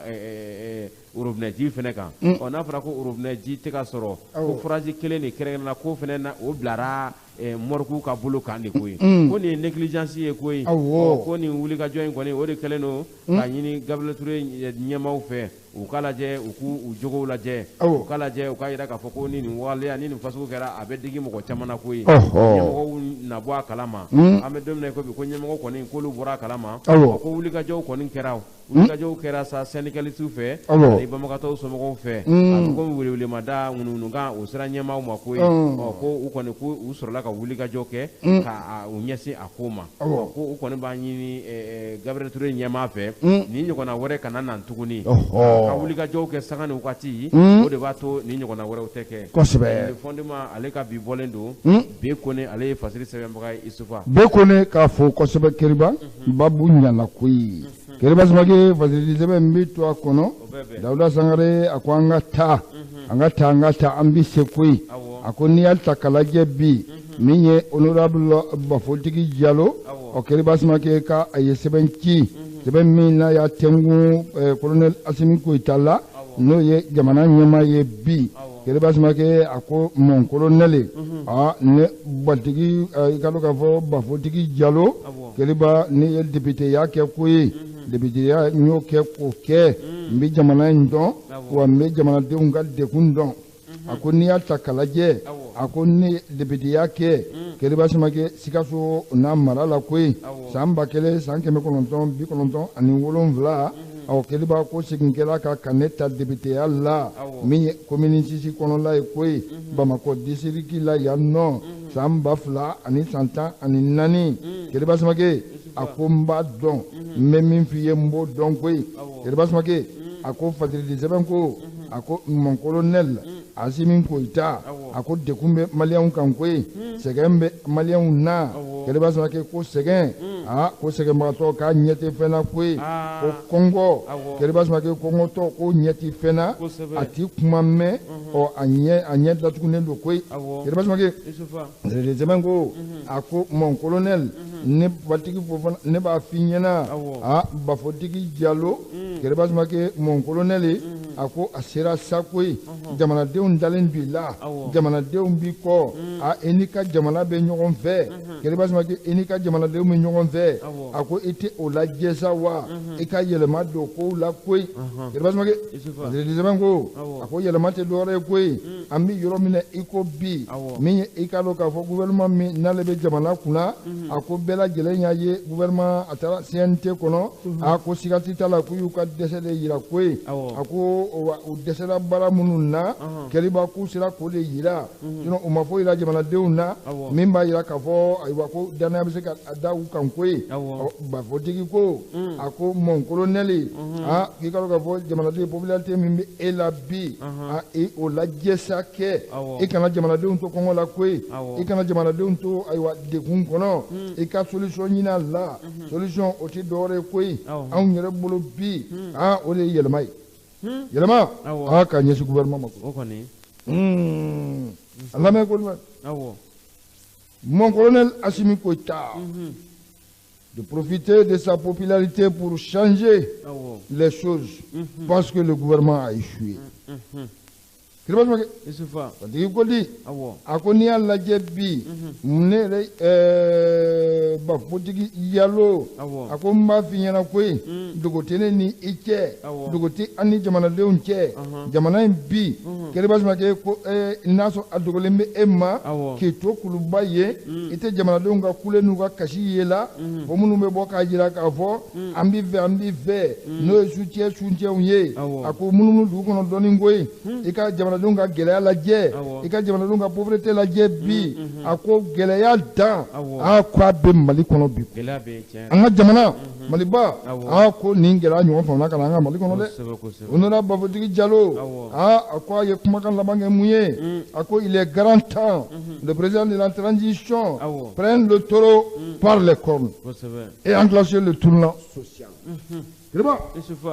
robinet ji fɛnɛ kan. Ɔ n'a fɔra ko robinet ji tɛ ka sɔrɔ, ko forage kelen de kɛrɛnkɛrɛnnenya ko fɛnɛ na o bilara morgue ka bolo kan de koyi, ko nin ye négligence ye koyi. Ko nin wulikajɔ in kɔni o de kɛlen don ka ɲini Gabriel Touré ɲɛmaaw fɛ, u k'a lajɛ, u k'u jogow lajɛ, u k'a lajɛ, u k'a jira k'a fɔ ko ni nin waleya ni nin fasugu kɛra, a bɛ digi mɔgɔ caman na koyi. Ɲɛmɔgɔw na bɔ a kalama. An bɛ don min na i ko bi, ko ɲɛmɔgɔ kɔni k'olu bɔra a kalama. Ko wulikajɔw kɔni kɛra, wulikajɔw kɛra sa syndicalistes fɛ ani banbagatɔw somɔgɔw fɛ, a bɛ komi welewelemada ŋunuŋunukan o sera ɲɛmaaw ma koyi. Ɔ ko u kɔni ko u sɔrɔla ka wulikajɔ kɛ ka u ɲɛsin a ko ma. Ɔ ko u kɔni b'a ɲini Gabriel Touré ɲɛmaa fɛ, nin ɲɔgɔnna wɛrɛ kana na tuguni, ka wulikajɔw kɛ sanga ni wagati, o de b'a to nin ɲɔgɔnna wɛrɛw tɛ kɛ. Kosɛbɛ. Fondement ale ka bi bɔlen don. B Kone ale ye fasiri sɛbɛnbaga ye Isufa. B Kone k'a fo kosɛbɛ. Keriba babu ɲana koyi. Keriba Samake, fasiri sɛbɛn bɛ to a kɔnɔ. Dawuda Sangare a ko an ka taa, an ka taa, an ka taa, an bɛ se koyi. A ko n'i y'a ta k'a lajɛ bi, min ye honorable Bafotigi Jalo, ɔ Keriba Samake ka a ye sɛbɛn ci, sɛbɛn min n'a y'a tɛnku colonel Asimi Goyita la, n'o ye jamana ɲɛmaa ye bi. Keriba Samake a ko mon colonel, ne batigi, i ka dɔn k'a fɔ Bafotigi Jalo, Keriba, ne ye député ya kɛ koyi, député ya n y'o kɛ k'o kɛ, n bɛ jamana in dɔn, wa n bɛ jamanadenw ka degun dɔn. A ko n'i y'a ta k'a lajɛ, a ko ne depiteya kɛ Keriba Samake Sikaso n'a mara la koyi san 1997. Awɔ, Keriba ko segin kɛra ka ne ta depiteya la min ye commune 6 kɔnɔla ye koyi, Bamakɔ district la yan nɔ, san 2014. Keriba Samake a ko n b'a dɔn, n bɛ min f'i ye n b'o dɔn koyi. Keriba Samake a ko fatiridi sɛbɛn ko, a ko mon colonel Assimi Goïta, a ko degun bɛ maliyɛnw kan koyi, sɛgɛn bɛ maliyɛnw na. Keriba Samake ko sɛgɛn, aa ko sɛgɛnbagatɔ k'a ɲɛ tɛ fɛn na koyi, ko kɔngɔ. Keriba Samake kɔngɔtɔ ko ɲɛ tɛ fɛn na, a ti kuma mɛn, ɔ a ɲɛ datugulen don koyi. Keriba Samake sɛbɛn ko, a ko mon colonel, ne batigi Fofana, ne b'a f'i ɲɛna, a Bafotigi Jalo. Keriba Samake mon colonel, a ko a sera sa koyi, jamanadenw dalen don i la, jamanadenw b'i kɔ, a i n'i ka jamana bɛ ɲɔgɔn fɛ. Keriba Samake i n'i ka jamanadenw bɛ ɲɔgɔn fɛ, a ko i tɛ o lajɛ sa wa, i ka yɛlɛma don kow la koyi. Keriba Samake sɛbɛn ko, a ko yɛlɛma tɛ dɔwɛrɛ ye koyi, an bɛ yɔrɔ min na i ko bi, min ye i k'a dɔn k'a fɔ gouvernement min n'ale bɛ jamana kunna, a ko bɛɛ lajɛlen y'a ye gouvernement a taara CNT kɔnɔ, a ko siga t'a la k'u y'u ka dɛsɛ de yira koyi. A ko u dɛsɛra baara minnu na, Keriba k'u sera k'o de yira, sinon u ma foyi yira jamanadenw na min b'a yira k'a fɔ ayiwa ko danaya bɛ se ka da u kan koyi. Bafotigi ko, a ko mon colonel, a k'i ka dɔn k'a fɔ jamanaden popularité min bɛ e la bi, a o lajɛ sa kɛ, i kana jamanadenw to kɔngɔ la koyi, i kana jamanadenw to ayiwa degun kɔnɔ, i ka solution ɲini a la. Solution o tɛ dɔwɛrɛ ye koyi, anw yɛrɛ bolo bi, a o de ye yɛlɛma ye. Yɛlɛma a ka ɲɛsin gouvernement ma koyi. A lamɛn ko mon colonel Assimi Goïta de profiter de sa popularité pour changer les choses parce que le gouvernement a échoué. Kiriba Samake Fatigi ko di, a ko n'i y'a lajɛ bi, ne yɛrɛ Bafotigi Jalo, a ko n b'a f'i ɲɛna koyi, dogo tɛ ne ni i cɛ, dogo tɛ an ni jamanadenw cɛ, jamana in bi, Keriba Samake ko n'a sɔrɔ a dogolen bɛ e ma k'i to kuluba ye, i tɛ jamanadenw ka kule n'u ka kasi ye la, fo minnu bɛ bɔ k'a jira k'a fɔ an b'i fɛ, an b'i fɛ, n'o ye soutien ye, a ko munumunu dugu kɔnɔ dɔɔnin koyi, i ka jamanadenw ka gɛlɛya lajɛ, i ka jamanadenw ka pauvreté lajɛ bi, a ko gɛlɛya dan, a ko a bɛ Mali kɔnɔ bi, an ka jamana Maliba, a ko nin gɛlɛya ɲɔgɔn faamuna ka na an ka Mali kɔnɔ dɛ. Honorable Bafotigi Jalo, a ko a ye kumakan laban kɛ mun ye, a ko il est grand temps le président de la transition prenne le taureau par les cornes et enclencher le tournant social. Kiriba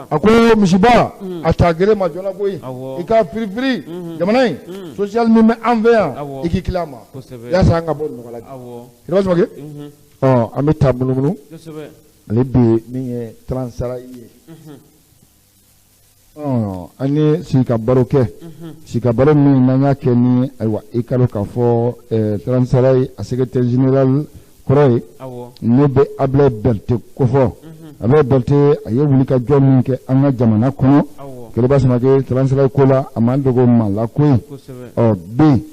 a ko misiba a ta gere ma joona koyi, i ka firifiri jamana in social min bɛ an fɛ yan, i k'i tila a ma yaasa an ka bɔ nɔgɔ la. Kiriba Samake, ɔ an bɛ taa munumunu ale bi min ye Transarail ye, an ye sigi ka baro kɛ, sigi ka baro min n'an y'a kɛ ni ayiwa i ka dɔn k'a fɔ Transarail a secrétaire général kɔrɔ ye, n'o bɛ Ablaye Berete kofɔ. Ablaye Berete a ye wulikajɔ min kɛ an ka jamana kɔnɔ, Keriba Samake Transarail ko la a ma dogo maa la koyi. Ɔ bi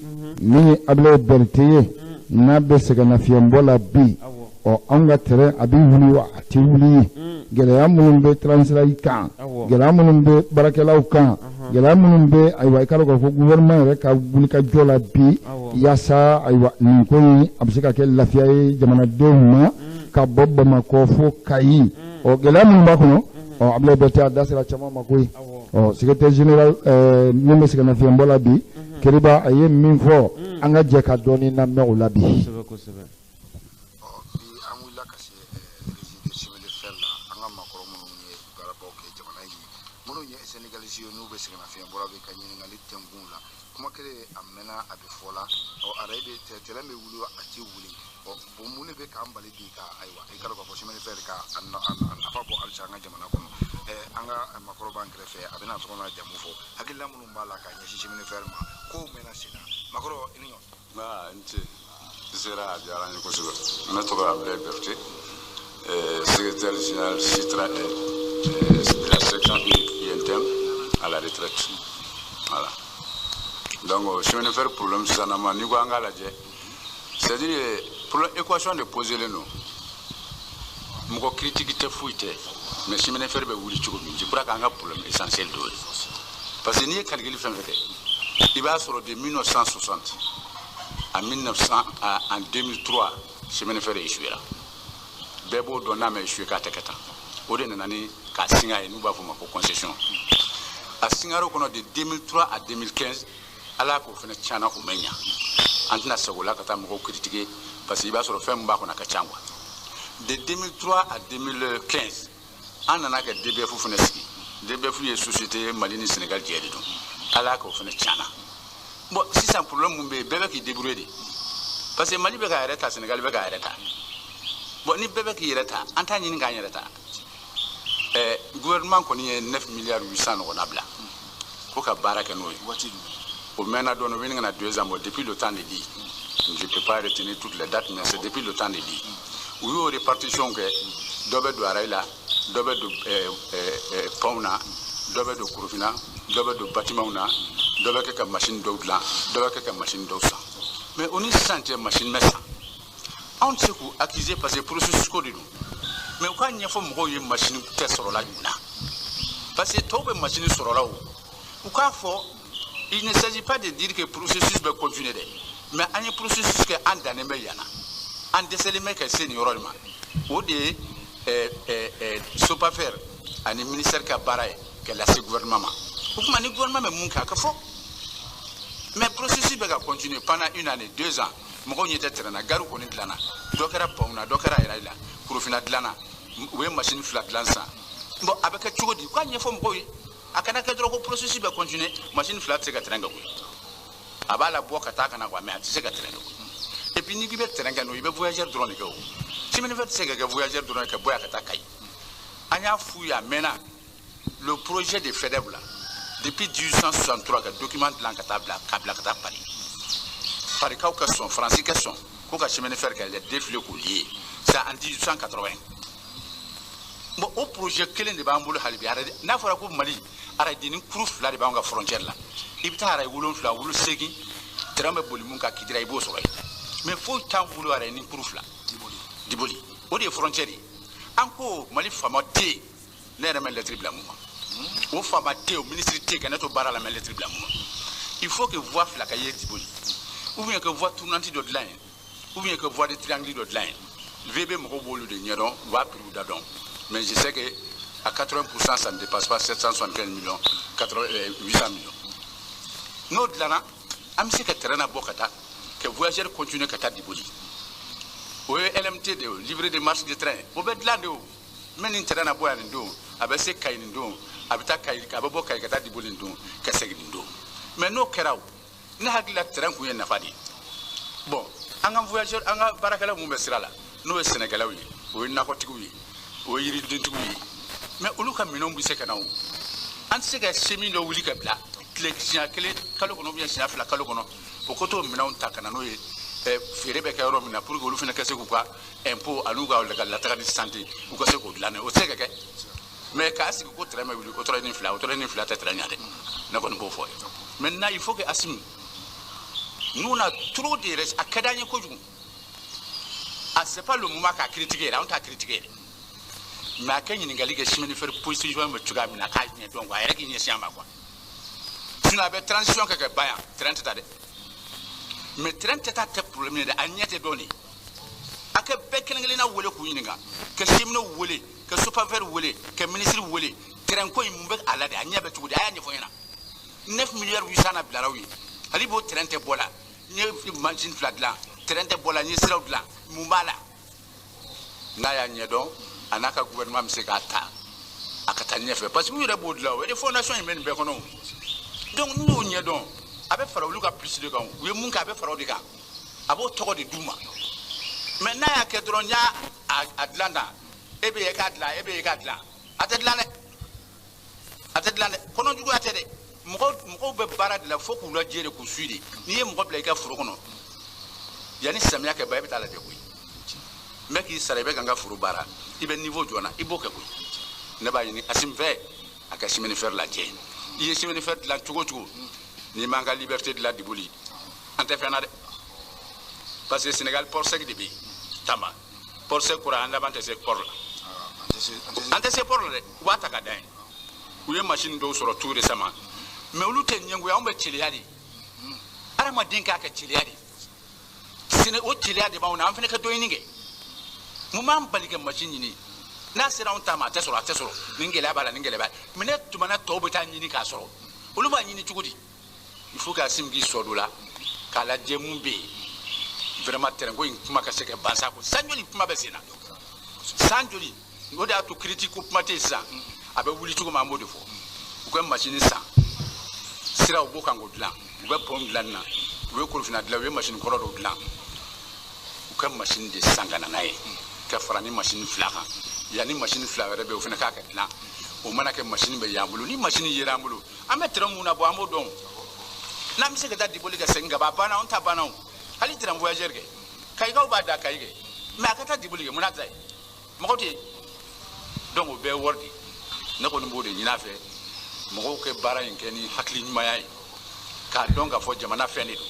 min ye Ablaye Berete ye n'a bɛ sɛgɛnnafiɲɛbɔ la bi, ɔ anw ka terrain a bɛ wuli wa a tɛ wuli, gɛlɛya minnu bɛ Transarail kan, gɛlɛya minnu bɛ baarakɛlaw kan, gɛlɛya minnu bɛ ayiwa i ka dɔn k'a fɔ gouvernement yɛrɛ ka wulikajɔ la bi, yaasa ayiwa nin ko in a bɛ se ka kɛ lafiya ye jamanadenw ma ka bɔ Bamakɔ fo Kayi. Ɔ gɛlɛya minnu b'a kɔnɔ, ɔ Ablaye Berete a da sera caman ma koyi. Ɔ secrétaire général min bɛ sɛgɛnnafiɲɛbɔ la bi, Keriba a ye min fɔ, an ka jɛ ka dɔɔnin lamɛn o la bi. Kuma kelen a mɛnna a bɛ fɔ la, ɔ arayi bɛ tɛrɛn bɛ wuli a tɛ wuli, ɔ bon mun de bɛ k'an bali bi ka ayiwa i ka dɔn k'a fɔ chemin de fer ka a nafa bɔ halisa an ka jamana kɔnɔ. An ka maakɔrɔ b'an kɛrɛfɛ, a bɛna tɔgɔ n'a jamu fɔ, hakilina minnu b'a la ka ɲɛsin chemin de fer ma, kow mɛnna sen na. Maakɔrɔ i ni ɲɔ. Nba n ce, n sera a diyara n ye kosɛbɛ. Ne tɔgɔ ye Ablaye Berete, secrétaire général CITRA de la section UNTM à la retraite. Voilà. Donc chemin de fer problème sisan n'i ko an k'a lajɛ, c'est à dire problème équation de posé len don. Mɔgɔ critique tɛ, foyi tɛ, mais chemin de fer bɛ wuli cogo min, je crois qu'an ka problème essentiel dɔ ye, parce que n'i ye calcul fɛn fɛn kɛ, i b'a sɔrɔ de 1960 à 1900 à en 2003, chemin de fer échoué ra. Bɛɛ b'o dɔn, n'a ma échoué k'a tɛ kɛ tan. O de nana ni k'a singa ye, n'u b'a fɔ o ma ko concession. A singaro kɔnɔ, de 2003 à 2015, ala k'o fana tiɲɛna, o ma ɲa. An tɛna segin o la ka taa mɔgɔw critiquer, parce que i b'a sɔrɔ fɛn min b'a kɔnɔ, a ka ca quoi. De 2003 à 2015, an nana kɛ DBF fana sigi. DBF ye société Mali ni Sénégal jɛ de don. Ala k'o fana tiɲɛna. Bon, sisan problème mun bɛ yen? Bɛɛ bɛ k'i débrouiller de, parce que Mali bɛ k'a yɛrɛ ta, Sénégal bɛ k'a yɛrɛ ta. Bon, ni bɛɛ bɛ k'i yɛrɛ ta, an t'a ɲini k'an yɛrɛ ta. Gouvernement kɔni ye 9 milliards 800 ɲɔgɔnna bila ko ka baara kɛ n'o ye. O mɛnna dɔɔnin, o bɛ ɲini ka na 2 ans. Bon, depuis le temps de Ly, je peux pas retenir toutes les dates, mais c'est depuis le temps de Ly. U y'o répartition kɛ: dɔ bɛ don rail la, dɔ bɛ don pont na, dɔ bɛ don Korofina, dɔ bɛ don bâtiment na, dɔ bɛ kɛ ka machine dɔw dilan, dɔ bɛ kɛ ka machine dɔw san. Mais o ni sisan cɛ, machine bɛ san. Anw tɛ se k'u accuser, parce que processus ko de don. Mais u k'a ɲɛfɔ mɔgɔw ye, machine tɛ sɔrɔla joona, parce que tɔw bɛ machine sɔrɔla. O u k'a fɔ, il ne s'agit pas de dire que processus bɛ continuer dɛ, mais an ye processus kɛ, an dannen bɛ yan na, an dɛsɛlen bɛ ka se nin yɔrɔ de ma. O de ye SOPAFER ani ministère ka baara ye ka lase gouvernement ma. O tuma, ni gouvernement bɛ mun kɛ, a ka fɔ. Mais processus bɛ ka continuer pendant une année, 2 ans, mɔgɔw ɲɛ tɛ terrain na. Gariw kɔni dilanna, dɔ kɛra pont na, dɔ kɛra rail la, Korofina dilanna, u ye machine fila dilan sisan. Bon, a bɛ kɛ cogo di? U k'a ɲɛfɔ mɔgɔw ye. A kana kɛ dɔrɔn ko processus bɛ continuer. Machine fila tɛ se ka terrain kɛ koyi. A b'a la bɔ ka taa ka na quoi, mais a tɛ se ka terrain kɛ koyi. Et puis n'i k'i bɛ terrain kɛ n'o ye, i bɛ voyageur dɔrɔn de kɛ. O chemin de fer tɛ se ka kɛ voyageur dɔrɔn ye ka bɔ yan ka taa Kayi. An y'a f'u ye a mɛnna, le projet de Faidherbe là, depuis 1863, ka document dilan ka taa bila ka bila ka taa Paris, Parikaw ka sɔn, Faransi ka sɔn ko ka chemin de fer kɛ les deux filets k'u lier, c'est en 1880. Bon, o projet kelen de b'an bolo hali bi. N'a fɔra ko Mali, arayideni kuru fila de b'an ka frontière la. I bɛ taa arayi wolonfila, wolo seegin, train bɛ boli mun kan Kidira, i b'o sɔrɔ yen. Mais foyi t'an bolo arayini kuru fila Diboli, o de ye frontière ye. An ko Mali faama tɛ yen, ne yɛrɛ ma lettre bila mun ma. O faama tɛ yen, o ministre tɛ yen ka ne to baara la, ma lettre bila mun ma. Il faut que voie fila ka ye Diboli, ou bien que voie tournante dɔ dilan yen, ou bien que voie de triangle dɔ dilan yen. VB mɔgɔw b'olu de ɲɛdɔn, u b'a prix da dɔn. Mais je sais que à 80%, ça ne dépasse pas 775 millions, 80, 800 millions. N'o dilanna, an bɛ se ka train na bɔ ka taa, que voyageur continue ka taa Diboli. O ye LMT de ye, livret de marche de train, o bɛ dilan de. O mɛ nin train na bɔ yan nin don, a bɛ se Kayi nin don, a bɛ taa Kayi, a bɛ bɔ Kayi ka taa Diboli nin don, ka segin nin don. Mais n'o kɛra, o ne hakili la, train kun ye nafa de ye. Bon, an ka voyageur, an ka baarakɛla mun bɛ sira la, n'o ye sɛnɛkɛlaw ye, o ye nakɔtigiw ye, o ye yiridentigiw ye, mais olu ka minɛnw bɛ se ka na. O an tɛ se ka chemin dɔ wuli ka bila tile siɲɛ kelen kalo kɔnɔ, ou bien siɲɛ fila kalo kɔnɔ, o ko t'o minɛnw ta ka na n'o ye, feere bɛ kɛ yɔrɔ min na, pour que olu fana ka se k'u ka impôt an'u ka lataga ni santé, u ka se k'o dilan. O tɛ se ka kɛ. Mais k'a sigi ko train bɛ wuli, o tora ni fila, o tora ni fila tɛ train ɲɛ dɛ. Ne kɔni b'o fɔ ye. Maintenant, il faut que Assimi, nous, on a trop de res, a ka d'an ye kojugu. Ah, c'est pas le moment k'a critiquer yɛrɛ, an t'a critiquer yɛrɛ, mais a kɛ ɲininkali kɛ chemin de fer position bɛ cogoya min na, a k'a ɲɛ dɔn quoi, a yɛrɛ k'i ɲɛsin a ma quoi. Sinon a bɛ transition kɛ ka ban yan, train tɛ taa dɛ. Mais train tɛ taa tɛ problème ye dɛ, a ɲɛ tɛ dɔn de. A kɛ bɛɛ kelen kelenna wele k'u ɲininka, ka cheminot wele, ka SOPAFER wele, ka ministre wele, train ko in, mun bɛ a la de? A ɲɛ bɛ cogo di? A y'a ɲɛfɔ n ɲɛna. 9 milliards 800 na bilara u ye, hali b'o train tɛ bɔ la. N ye machine fila dilan, train tɛ bɔ la. N ye siraw dilan, mun b'a la? N'a y'a ɲɛdɔn, a n'a ka gouvernement bɛ se k'a ta a ka taa ɲɛfɛ, parce que u yɛrɛ b'o dilan. O refondation in bɛ nin bɛɛ kɔnɔ o. Donc n'u y'o ɲɛdɔn, a bɛ fara olu ka plus de kan. U ye mun kɛ, a bɛ fara o de kan, a b'o tɔgɔ de d'u ma. Mais n'a y'a kɛ dɔrɔn, n y'a a dilan tan, e bɛ e k'a dilan, e bɛ e k'a dilan, a tɛ dilan dɛ, a tɛ dilan dɛ. Kɔnɔjuguya tɛ dɛ. Mɔgɔw bɛ baara de la fo k'u lajɛ de, k'u suit de. N'i ye mɔgɔ bila i ka foro kɔnɔ, yanni samiya kɛ ban, e bɛ taa lajɛ koyi. N bɛ k'i sara, i bɛ ka n ka foro baara, i bɛ niveau jɔ n na, i b'o kɛ koyi. Ne b'a ɲini Assimi fɛ, a ka chemin de fer lajɛ. I ye chemin de fer dilan cogo o cogo. N'i m'an ka liberté dilan Diboli, an tɛ fɛn na dɛ. Parce que Sénégal port sec de bɛ yen, Tamba. Port sec kɔrɔ an laban tɛ se port la. An tɛ se port la dɛ, u b'a ta ka da yen. U ye machine dɔw sɔrɔ tout récemment. Mais olu tɛ ɲɛngoya, anw bɛ teliya de. Hadamaden k'a kɛ teliya de. Sɛnɛ o teliya de b'anw na, an fana ka dɔ ɲini kɛ. Mun b'an bali ka machine ɲini? N'a sera anw ta ma, a tɛ sɔrɔ, a tɛ sɔrɔ. Nin gɛlɛya b'a la, nin gɛlɛya b'a la. Mais ne tuma na tɔw bɛ taa ɲini k'a sɔrɔ. Olu b'a ɲini cogo di? Il faut que Assimi k'i sɔ don la k'a lajɛ mun bɛ yen. Vraiment terrain ko in kuma ka se ka ban sa ko san joli kuma bɛ sen na. San joli, o de y'a to critique ko kuma tɛ yen sisan. A bɛ wuli cogo min an b'o de fɔ. U ka machine san. Siraw b'o kan k'o dilan. U bɛ pont dilan na. U ye korofina dilan, u ye machine kɔrɔ dɔw dilan. U ka machine de san ka na n'a ye. Ka fara ni machine fila kan. Yanni machine fila wɛrɛ bɛ yen, o fana k'a kɛ dilan. O mana kɛ machine bɛ y'an bolo. Ni machine yera an bolo, an bɛ train mun na bɔ, an b'o dɔn. N'an bɛ se ka taa Diboli ka segin ka ban, a banna, anw ta banna o. Hali train voyageur kɛ. Kayikaw b'a da Kayi kɛ. Mais a ka taa Diboli kɛ, mun n'a ta ye? Mɔgɔw tɛ yen. Donc o bɛɛ ye wari de ye. Ne kɔni b'o de ɲini a fɛ. Mɔgɔw kɛ baara in kɛ ni hakili ɲumanya ye. K'a dɔn k'a fɔ jamana fɛn de don.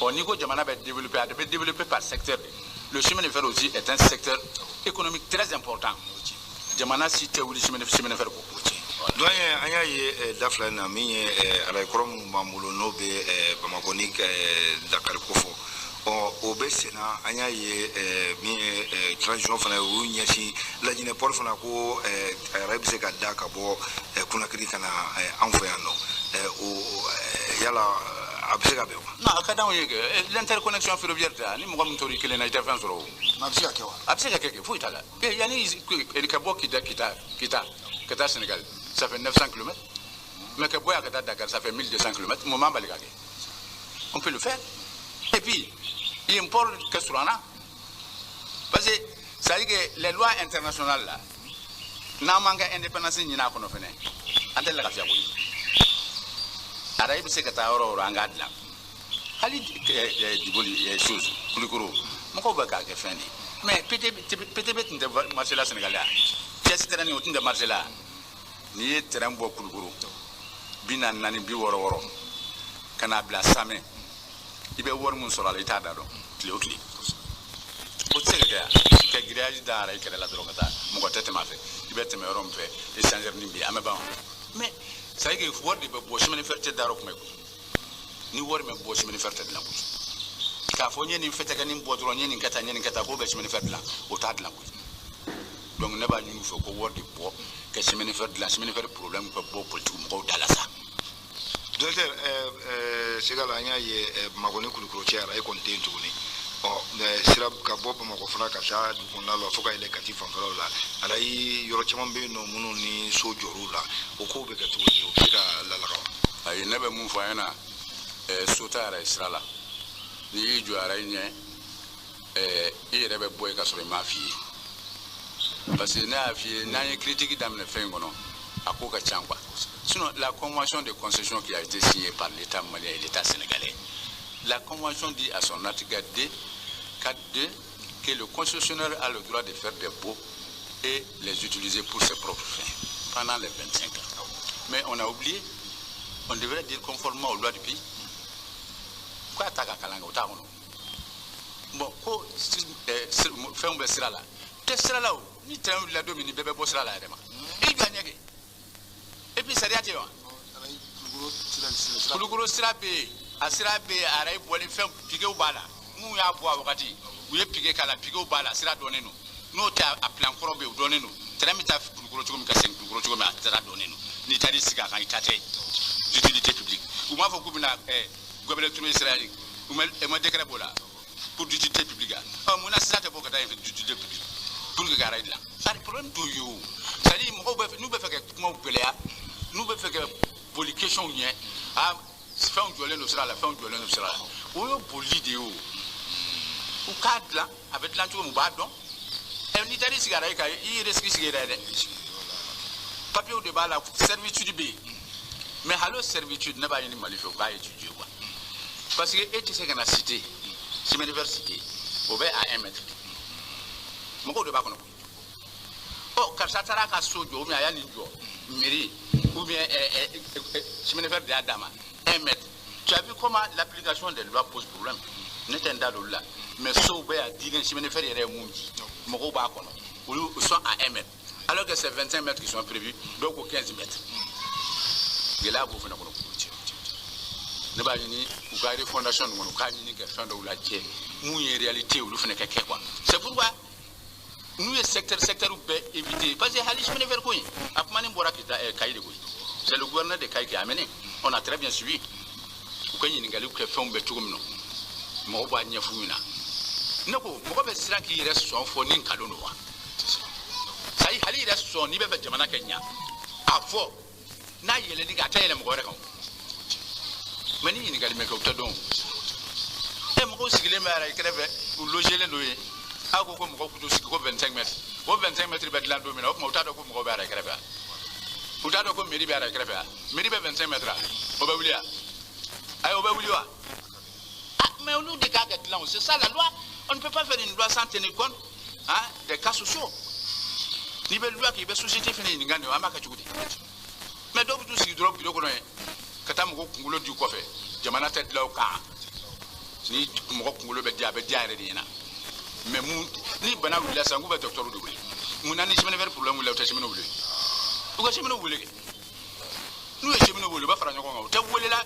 Ɔ n'i ko jamana bɛ développer, a bɛ développer par secteur de. Le chemin de fer aussi est un secteur économique très important. Jamana si tɛ wuli chemin de fer kɔ. Doyen, an y'a ye da fila in na min ye arajo kɔrɔ minnu b'an bolo n'o bɛ Bamakɔ ni Dakar ko fɔ. Ɔ o bɛ sen na, an y'a ye min ye transition fana ye, u y'u ɲɛsin Lajinɛ port fana ko arajo bɛ se ka da ka bɔ Conakry ka na an fɛ yan nɔ. O yala a bɛ se ka bɛn wa? Non, a ka d'anw ye kɛ l'interconnexion ferroviaire tɛ, ni mɔgɔ min tor'i kelen na i tɛ fɛn sɔrɔ o. A bɛ se ka kɛ wa? A bɛ se ka kɛ, foyi t'a la. Yanni ka bɔ Kita Kita Kita ka taa Sénégal, ça fait 900 km. Mais ka bɔ yan ka taa Dakar, ça fait 1200 km. Mun b'an bali ka kɛ? On peut le faire. Et puis, il port ka surun an na. Parce que c'est à dire que les lois internationales là, n'an m'an ka indépendance ɲini a kɔnɔ fɛnɛ, an tɛ lafiya koyi. Arayi bɛ se ka taa yɔrɔ o yɔrɔ, an k'a dilan. Hali Diboli chose Kulikoro, mɔgɔw bɛ k'a kɛ fɛn de ye. Mais PTB tun tɛ marché la Sénégal yan. Pièce terrain o tun tɛ marché la. N'i ye terrain bɔ Kulikoro 44 66 ka n'a bila Samɛ, i bɛ wari min sɔrɔ a la i t'a da dɔn tile o tile. O tɛ se ka kɛ yan. Ka grillage da arayi kɛrɛ la dɔrɔn ka taa, mɔgɔ tɛ tɛmɛ a fɛ. I bɛ tɛmɛ yɔrɔ min fɛ, échangeur ni bɛ yen, an bɛ ban. Mais c'est à dire que wari de bɛ bɔ, chemin de fer tɛ da yɔrɔ kuma koyi. Ni wari ma bɔ, chemin de fer tɛ dilan koyi. K'a fɔ n ye nin fɛtɛkɛnin bɔ dɔrɔn, n ye nin kɛ tan, n ye nin kɛ tan, k'o bɛ chemin de fer dilan, o t'a dilan koyi. Donc ne b'a ɲini u fɛ ko wari de bɔ ka chemin de fer dilan, chemin de fer problème ka bɔ politique mɔgɔw da la sa. Directeur, Segala, an y'a ye Bamakɔ ni Kulukoro cɛ arajo kɔni tɛ yen tuguni. Ɔ sira ka bɔ Bamakɔ fana ka taa dugu kɔnɔna la fo ka yɛlɛ Kati fanfɛlaw la, arayi yɔrɔ caman bɛ yen nɔ minnu ni so jɔr'u la, o kow bɛ kɛ cogo di, o bɛ se ka lalaga wa? Ayi, ne bɛ mun fɔ a ɲɛna, so tɛ arayi sira la. N'i y'i jɔ arayi ɲɛ, i yɛrɛ bɛ bɔ yen ka sɔrɔ i m'a f'i ye. Parce que ne y'a f'i ye, n'an ye critique daminɛ fɛn in kɔnɔ, a ko ka ca quoi. Sinon, la convention de concession qui a été signée par l'État malien et l'État sénégalais, la convention dit à son article D, 4.2, que le concessionnaire a le droit de faire des baux et les utiliser pour ses propres fins pendant les 25 ans. Mais on a oublié, on devrait dire conformément aux lois du pays. Quoi, t'as qu'à bon, ko fɛnw bɛ sira la, tɛ sira la o, ni train wulila don min, ni bɛɛ bɛ bɔ sira la yɛrɛ ma, i jɔ a ɲɛ kɛ. Et puis sariya tɛ yen wa? Kulukoro sira bɛ yen, a sira bɛ yen, arayi bɔlen fɛn piquew b'a la. Mun y'a bɔ a wagati, u ye piquet k'a la, piquew b'a la, sira dɔnnen don. N'o tɛ, a plan kɔrɔ bɛ yen, o dɔnnen don. Train bɛ taa Kulukoro cogo min ka segin Kulukoro cogo min, a sira dɔnnen don. N'i taar'i sigi a kan, i ta tɛ d'utilité publique. U m'a fɔ k'u bɛna Gabriel Touré sira ye, u ma décret b'o la pour d'utilité publique. Ɔ mun na sira tɛ bɔ ka taa yen fɛ d'utilité publique pour que ka arayi dilan? C'est à dire problème t'o ye o. C'est à dire mɔgɔw bɛ n'u bɛ fɛ ka kumaw gɛlɛya, n'u bɛ fɛ ka boli question ɲɛ, ah fɛnw jɔlen don sira la, fɛnw jɔlen don sira la, o ye boli de ye o. U k'a dilan, a bɛ dilan cogo min, u b'a dɔn. Ɛ n'i taar'i sigi arayi kan, i yɛrɛ sigi sigi yɛrɛ dɛ. Papiyew de b'a la, servitude bɛ yen. Mais hali o servitude, ne b'a ɲini Mali fɛ u k'a étudier quoi. Parce que e tɛ se ka na cité, chemin de fer cité, o bɛ à 1 mètre. Mɔgɔw de b'a kɔnɔ. Ɔ karisa taara a ka so jɔ, ou bien a y'a nin jɔ mairie, ou bien chemin de fer de y'a d'a ma 1 mètre. Tu as vu comment l'application des lois pose problème. Ne tɛ n da don olu la, mais sow bɛ yan, dilen chemin de fer yɛrɛ ye mun di, mɔgɔw b'a kɔnɔ, olu sont à 1 mètre alors que c'est 25 mètres qui sont prévus, dɔw ko 15 mètres. Gɛlɛya b'o fana kɔnɔ. Ne b'a ɲini u ka refondation nin kɔnɔ, u k'a ɲini ka fɛn dɔw lajɛ mun ye réalité, olu fana ka kɛ quoi. C'est pourquoi n'u ye secteur bɛɛ éviter, parce que hali chemin de fer ko in, a kumani bɔra Kita Kayi de koyi. C'est le gouverneur de Kayi qui a amené, on a très bien suivi. U ka ɲininkaliw kɛ fɛnw bɛ cogo min na, mɔgɔw b'a ɲɛf'u ɲɛna. Ne ko mɔgɔ bɛ siran k'i yɛrɛ sɔn fɔ ni nkalon don wa? Sayi hali yɛrɛ sɔn, n'i bɛ fɛ jamana kɛ ɲa, a fɔ n'a yɛlɛnni kɛ, a tɛ yɛlɛ mɔgɔ wɛrɛ kan. Mais ni ɲininkali ma kɛ, o tɛ dɔn. E mɔgɔw sigilen bɛ arayi kɛrɛfɛ, u logelen don yen. Aw ko ko mɔgɔw k'u sigi ko 25 mètres, o 25 mètres bɛ dilan don min na, o tuma u t'a dɔn ko mɔgɔw bɛ arayi kɛrɛfɛ wa? U t'a dɔn ko mairie bɛ arayi kɛrɛfɛ wa? Mairie bɛ 25 mètres wa? O bɛ wuli wa? Ayi, o bɛ wuli wa? Ah, mais olu de k'a kɛ dilan o, c'est ça la loi. On ne peut pas faire une loi sans tenir compte, hein, des cas sociaux. N'i bɛ loi kɛ, i bɛ société fana ɲininka nin, an b'a kɛ cogo di? Mais dɔw bɛ t'u sigi dɔrɔn bureau kɔnɔ yen, ka taa mɔgɔw kunkolo di u kɔfɛ. Jamana tɛ dilan o kan. Ni mɔgɔ kunkolo bɛ di, a bɛ di a yɛrɛ de ɲɛna. Mais mun ni bana wulila sisan, k'u bɛ docteur de wele. Mun na ni chemin de fer problème wulila, u tɛ cheminot wele? U ka cheminot wele kɛ. N'u ye cheminot wele, u bɛ fara ɲɔgɔn kan. U tɛ wele la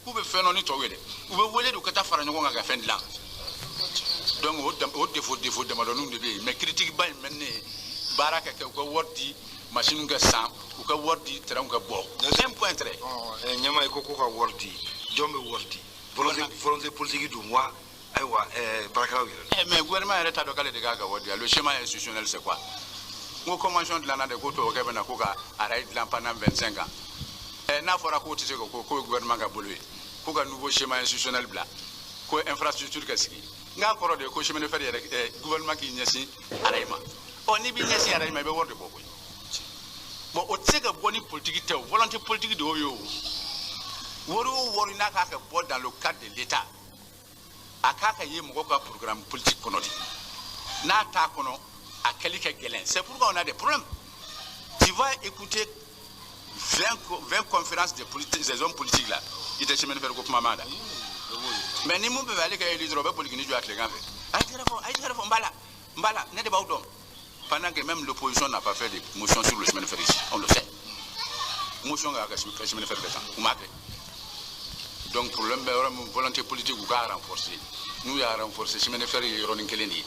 k'u bɛ fɛn dɔn ni tɔw ye dɛ. U bɛ wele de ka taa fara ɲɔgɔn kan ka fɛn dilan. Donc o défaut damadɔninw de bɛ yen. Mais critique ba in bɛ ne ye, baara ka kɛ, u ka wari di, machine ka san, u ka wari di, train ka bɔ. Un point trait. Ɲɛmaa, i ko ko ka wari di, jɔn bɛ wari di? Volonté politique dun wa? Ayiwa, baarakɛlaw yɛrɛ. Mais gouvernement yɛrɛ t'a dɔn k'ale de k'a ka wari di. Le schéma institutionnel, c'est quoi? N ko convention dilanna de ko tubabukɛ bɛ na ko ka arayi dilan pendant 25 ans. N'a fɔra k'o tɛ se ka ko ye gouvernement ka bolo ye, k'u ka nouveau schéma institutionnel bila, ko infrastructure ka sigi. N k'a kɔrɔ de ye ko chemin de fer yɛrɛ, gouvernement k'i ɲɛsin arayi ma. Ɔ, n'i b'i ɲɛsin arayi ma, i bɛ wari de bɔ koyi. Bon, o tɛ se ka bɔ ni politique tɛ o, volonté politique de y'o ye o. Wari o wari n'a k'a ka bɔ dans le cadre de l'État, a k'a ka ye mɔgɔw ka programme politique kɔnɔ de. N'a t'a kɔnɔ, a kɛli ka gɛlɛn. C'est pourquoi on a des problèmes. Tu vas écouter 20 conférences des politiques, des hommes politiques là, i tɛ chemin de fer ko kuma ma da. Mais ni mun bɛ fɛ ale ka élu dɔrɔn, o bɛ boli k'i jɔ a tilegan fɛ. A ye tɛgɛrɛ fɔ, a ye tɛgɛrɛ fɔ, n b'a la, n b'a la, ne de b'aw dɔn. Pendant que même l'opposition n'a pas fait de motion sur le chemin de fer ici, on le sait. Motion ka kɛ chemin de fer bɛɛ kan, u m'a kɛ. Donc problème bɛ yɔrɔ min, volonté politique u k'a renforcer. N'u y'a renforcer, chemin de fer ye yɔrɔnin kelen de ye.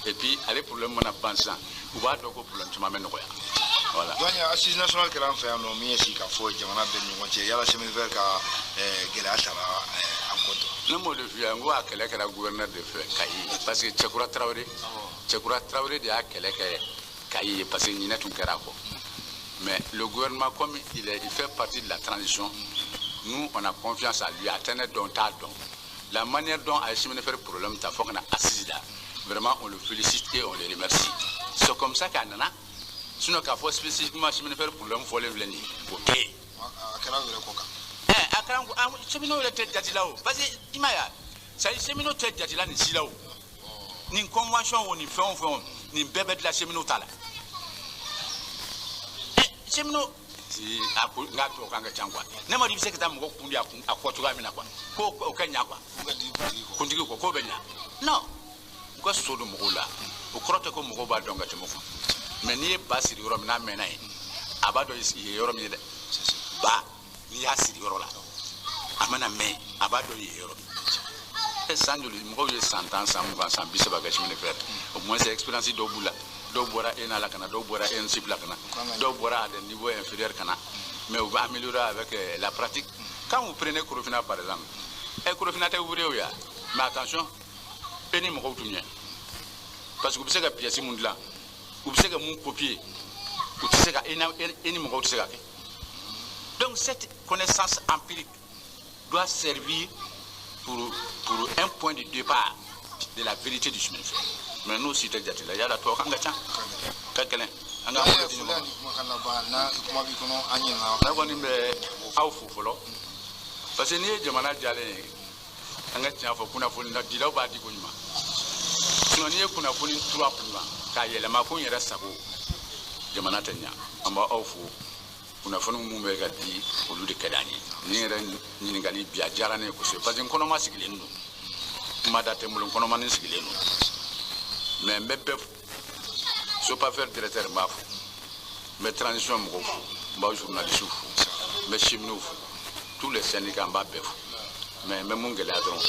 Et puis ale problème mana ban sisan, u b'a dɔn ko problème caman bɛ nɔgɔya. Voilà. Donc assise nationale kɛra an fɛ yan nɔ, min ye sigi ka fɔ jamana bɛɛ ni ɲɔgɔn cɛ, yala chemin de fer ka gɛlɛya tara en compte? Ne m'o de f'i ye, n ko a kɛlɛ kɛra gouverneur de fɛ Kayi, parce que Cɛkura Tarawele de y'a kɛlɛ kɛ Kayi, parce que ɲinɛ tun kɛra a kɔ. Mais le gouvernement, comme il fait partie de la transition, nous on a confiance à lui, a tɛ ne dɔn, t'a dɔn. La manière dont a ye chemin de fer problème ta fo ka na assise la, vraiment on le félicite et on le remercie. C'est comme ça k'a nana. Sinon k'a fɔ spécifiquement chemin de fer problème fɔlen filɛ nin ye, o tɛ yen. A kɛra aw yɛrɛ kɔ kan. A kɛra cheminot yɛrɛ tɛ jate la o, parce que i m'a ye wa, c'est à dire cheminot tɛ jate la nin si la o. Nin convention o, nin fɛn o fɛn o, nin bɛɛ bɛ dilan cheminot ta la. Cheminot a ko n k'a tubabukan ka ca quoi. Ne ma dɔn i bɛ se ka taa mɔgɔ kun di a kun a kɔ cogoya min na quoi, ko o ka ɲa quoi. Kuntigi kɔ k'o bɛ ɲa. Non, u ka so don mɔgɔw la, o kɔrɔ tɛ ko mɔgɔw b'a dɔn ka tɛmɛ o kan. Mais n'i ye ba siri yɔrɔ min n'a mɛnna yen, a b'a dɔn yen yɔrɔ min ye dɛ. Ba n'i y'a siri yɔrɔ la, a mana mɛn, a b'a dɔn yen yɔrɔ min. San joli mɔgɔw ye san 10, san 20, san 30 kɛ chemin de fer, au moins expérience dɔw b'u la. Dɔw bɔra ENA la ka na, dɔw bɔra ENSIP la ka na, dɔw bɔra à des niveaux inférieurs ka na, mais u bɛ améliorer avec la pratique. Quand vous prenez Korofina par exemple, Korofina tɛ ouvrier ye wa? Mais attention, e ni mɔgɔw t'u ɲɛ, parce que u bɛ se ka pièce mun dilan, u bɛ se ka mun copier, u tɛ se ka e ni mɔgɔw tɛ se ka kɛ. Donc cette connaissance empirique doit servir pour un point de départ de la vérité du chemin de fer. Mais n'o si tɛ jate la, yala tubabukan ka ca, ka gɛlɛn. An ka wele di ɲɔgɔn ma. Ne kɔni bɛ aw fo fɔlɔ, parce que n'i ye jamana jalen ye, an ka tiɲɛ fɔ, kunnafoni dilaw b'a di ko ɲuman. Sinon n'i ye kunnafoni turu a kun kan k'a yɛlɛma ko n yɛrɛ sago, jamana tɛ ɲa. An b'aw fo. Kunnafoni mun bɛ ka di olu de ka d'an ye. Nin yɛrɛ ɲininkali bi a diyara ne ye kosɛbɛ parce que n kɔnɔma sigilen don. Kuma da tɛ n bolo, n kɔnɔma ni sigilen don. Mais n bɛ bɛɛ fo. Sopafer directeur n b'a fo. N bɛ transition mɔgɔw fo. N b'a journaliste fo. N bɛ cheminots fo. Tous les syndicats n b'a bɛɛ fo. Mais n bɛ mun gɛlɛya dɔrɔn,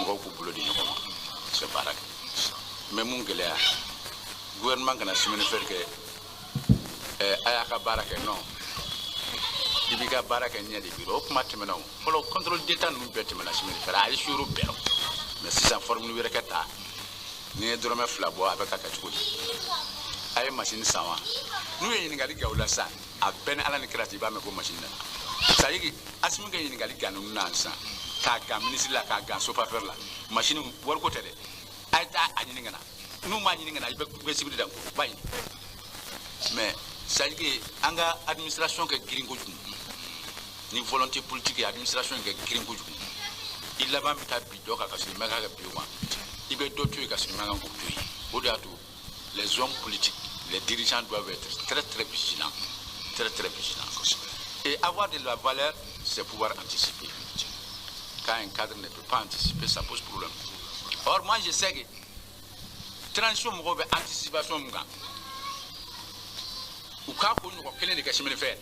mɔgɔw k'u bolo di ɲɔgɔn ma. C'est baara kɛ. N bɛ mun gɛlɛya, gouvernement kana chemin de fer kɛ a y'a ka baara kɛ. Non, i b'i ka baara kɛ ɲɛ de b'i rɔ. O kuma tɛmɛna o fɔlɔ, contrôle d'état ninnu bɛɛ tɛmɛna chemin de fer a ye suyɔrɔ bɛɛ rɔ. Mais sisan formule wɛrɛ kɛ ta, n'i ye dɔrɔmɛ 2 bɔ a bɛ ka kɛ cogo di? A ye machine san wa? N'u ye ɲininkali kɛ o la sisan, a bɛɛ ni Ala ni kira cɛ, i b'a mɛn ko machine nana. C'est à dire que Asimi ka ɲininkali gan ninnu na sisan, k'a gan ministre la, k'a gan Sopafer la, machine wariko tɛ dɛ. A ye taa a ɲini ka na. N'u m'a ɲini ka na, i bɛ sibiri da n kɔ, u b'a ɲini. Mais c'est à dire que an ka administration kɛ girin kojugu. Ni volonté politique ye administration kɛ girin kojugu, i laban bɛ taa bi dɔ kan ka sɔrɔ i ma kan ka bi o ma. I bɛ dɔ to yen ka sɔrɔ i ma kan k'o to yen. O de y'a to les hommes politiques, les dirigeants doivent être très très vigilants, très très vigilants. Et avoir de la valeur, c'est pouvoir anticiper. Quand un cadre ne peut pas anticiper, ça pose problème. Or moi je sais que transition mɔgɔw bɛ anticipation mun kan, u k'a ko ɲɔgɔn kelen de kɛ chemin de fer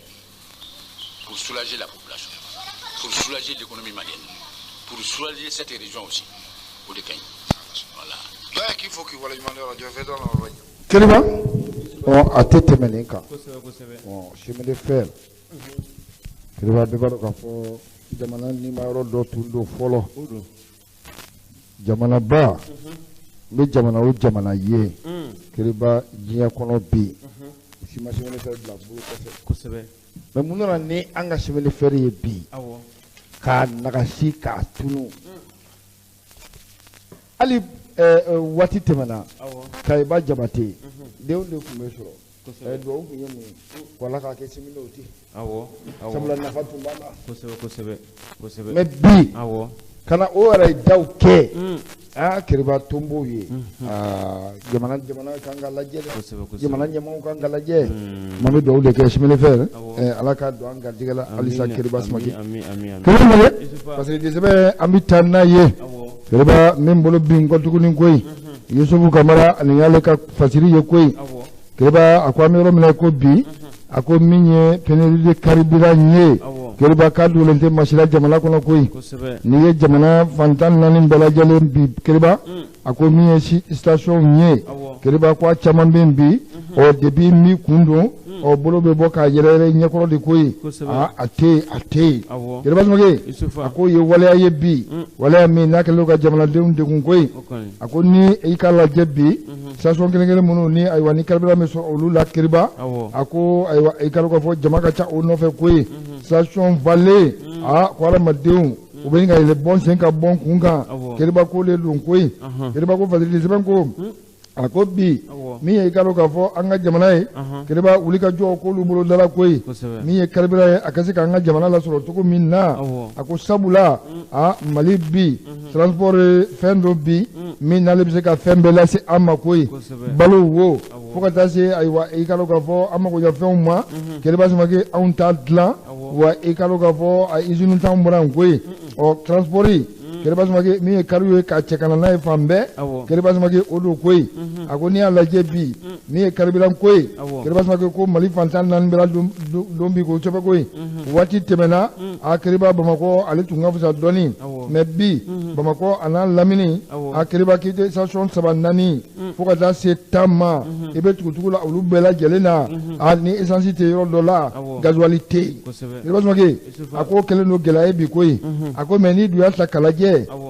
pour soulager la population, pour soulager l'économie malienne, pour soulager cette région aussi. O de ka ɲi. Voilà. Dɔw k'i fo k'i waleɲuman dɔn radio fɛ dɔn la. Keriba, ɔ a tɛ tɛmɛ nin kan. Ɔ chemin de fer, Keriba, bɛɛ b'a dɔn k'a fɔ jamana nimayɔrɔ dɔ tun don fɔlɔ. Jamanaba n bɛ jamana o jamana ye Keriba diɲɛ kɔnɔ bi, si ma chemin de fer bila bolo kɔfɛ. Mais mun nana ni an ka chemin de fer ye bi k'a nagasi k'a tunu? Hali waati tɛmɛna, Kayiba Jabate denw de tun bɛ sɔrɔ, duwawu tun ye mun ye? Ko Ala k'a kɛ cheminot ten, sabula nafa tun b'a la. Mais bi ka na o yɛrɛ daw kɛ, aa Keriba, tonbow ye. Aa jamana kan ka lajɛ dɛ, jamana ɲɛmaaw kan ka lajɛ. Maa bɛ duwawu de kɛ chemin de fer, Ala ka don an garijɛgɛ la halisa. Keriba Samake, Keriba, parce que desɛbɛ an bɛ taa n'a ye. Keriba, min bolo bin kɔ tuguni koyi, Yusufu Kamara ani y'ale ka fasiri ye koyi. Keriba, a ko an bɛ yɔrɔ min na ko bi, a ko min ye pénurie de carburant ye, Keriba, k'a dogolen tɛ masila jamana kɔnɔ koyi. N'i ye jamana fan 14 bɛɛ lajɛlen bi, Keriba, a ko min ye station ye, Keriba, ko a caman bɛ yen bi, ɔ depuis min kun don, ɔ bolo bɛ bɔ k'a yɛrɛ yɛrɛ ɲɛkɔrɔ de koyi. Aa a tɛ yen, a tɛ yen. Keriba Samake, a ko ye waleya ye bi, waleya min n'a kɛlen don ka jamanadenw degun koyi. A ko ni i k'a lajɛ bi, station kelen kelen minnu ni ayiwa ni carburant bɛ sɔrɔ olu la, Keriba, a ko ayiwa i ka dɔn k'a fɔ jama ka ca o nɔfɛ koyi. Station Vallée, aa ko hadamadenw u bɛ ɲini ka yɛlɛ bɔn sen ka bɔn kun kan. Keriba ko de don koyi. Keriba ko fasiri sɛbɛn ko, a ko bi min ye i ka dɔn k'a fɔ an ka jamana ye, Keriba, wuli ka jɔ k'olu bolo dala koyi, min ye carburant ye, a ka se k'an ka jamana lasɔrɔ cogo min na. A ko sabula a Mali bi transport ye fɛn dɔ bi min n'ale bɛ se ka fɛn bɛɛ lase an ma koyi, balo wo fo ka taa se ayiwa i ka dɔn k'a fɔ an mago ɲɛ fɛnw ma. Keriba Samake, anw t'a dilan wa i ka dɔn k'a fɔ a usine t'anw bɔra yan koyi. Ɔ transport, Keriba Samake, min ye kariw ye k'a cɛ ka na n'a ye fan bɛɛ, Keriba Samake, o don koyi. A ko n'i y'a lajɛ bi, min ye carburant ko ye, Keriba Samake, ko Mali fan 14 bɛɛ la don bi k'o sɛbɛn koyi. Waati tɛmɛna, a Keriba, Bamakɔ ale tun ka fisa dɔɔni, mais bi Bamakɔ a n'a lamini, a Keriba, k'i tɛ station 3 4 fo ka taa se 10 ma, i bɛ tugutugu la olu bɛɛ lajɛlen na. A ni essence tɛ yɔrɔ dɔ la, gasoil tɛ yen. Keriba Samake, a ko kɛlen don gɛlɛya ye bi koyi. A ko mais ni dun y'a ta k'a lajɛ,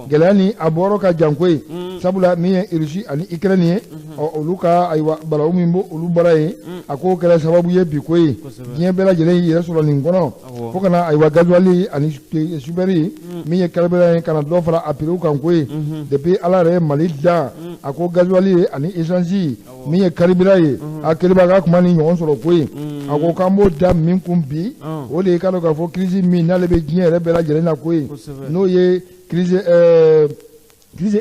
gɛlɛya ni a bɔyɔrɔ ka jan koyi, sabula min ye Russie ani Ukraine ye, ɔ olu ka ayiwa balawu min b'o olu bara yen, a k'o kɛra sababu ye bi koyi, diɲɛ bɛɛ lajɛlen y'i yɛrɛ sɔrɔ nin kɔnɔ, fo ka na ayiwa gasoil ani super min ye carburant ye, ka na dɔ fara a prix kan koyi. Depuis Ala yɛrɛ ye Mali dan, a ko gasoil ani essence min ye carburant ye, a Keriba, k'a kuma ni ɲɔgɔn sɔrɔ koyi. A ko k'an b'o da min kun bi, o de ye k'a dɔn k'a fɔ crise min n'ale bɛ diɲɛ yɛrɛ bɛɛ lajɛlen na koyi, n'o ye crise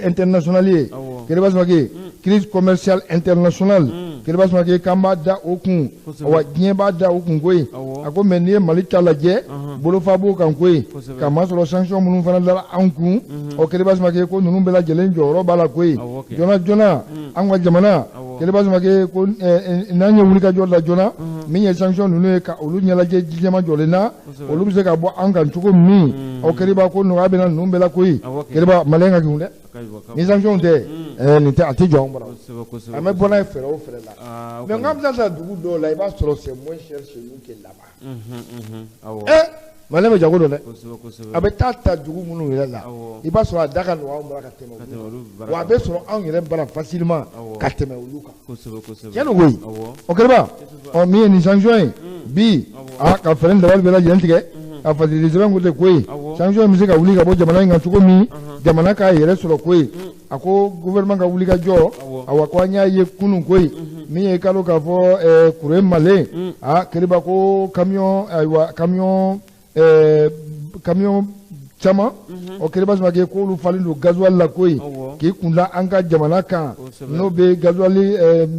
internationale ye. Keriba Samake, crise commerciale internationale. Kiriba Samake k'an b'a da o kun, wa diɲɛ b'a da o kun koyi. A ko mais n'i ye Mali ta lajɛ, bolofa b'o kan koyi, k'a masɔrɔ sanction minnu fana dara anw kun, ɔ Kiriba Samake ko ninnu bɛɛ lajɛlen jɔyɔrɔ b'a la koyi. Joona joona an ka jamana, Kiriba Samake ko n'an ye wulikajɔ la joona, min ye sanction ninnu ye ka olu ɲɛlajɛ jijɛma jɔlen na, olu bɛ se ka bɔ an kan cogo min. Ɔ Kiriba ko nɔgɔya bɛ na ninnu bɛɛ la koyi. Kiriba Maliyɛn ka kegun dɛ, ni sanction tɛ nin tɛ a tɛ jɔ anw bara. An bɛ bɔ n'a ye fɛɛrɛ o fɛɛrɛ la, mais n k'an bɛ taa dugu dɔw la, i b'a sɔrɔ c'est moins cher chez nous que là-bas. Maliyɛn bɛ jago dɔn dɛ, a bɛ taa ta dugu minnu yɛrɛ la, i b'a sɔrɔ a da ka nɔgɔn anw bara ka tɛmɛ olu kan, wa a bɛ sɔrɔ anw yɛrɛ bara facilement ka tɛmɛ olu kan. Tiɲɛ don koyi. Ɔ Kiriba, ɔ min ye nin sanction ye bi, a ka fɛɛrɛ dabali bɛɛ lajɛlen tigɛ, a fasili sɛbɛn ko tɛ koyi. Sanction bɛ se ka wuli ka bɔ jamana in kan cogo min, jamana k'a yɛrɛ sɔrɔ koyi. A ko gouvernement ka wuli ka jɔ, awa ko an y'a ye kunun koyi, min ye kalo k'a fɔ kure malen, a Kiriba ko camion, ayiwa camion caman, ɔ Kiriba Samake k'olu falen don gasoil la koyi, k'i kunda an ka jamana kan, n'o bɛ gasoil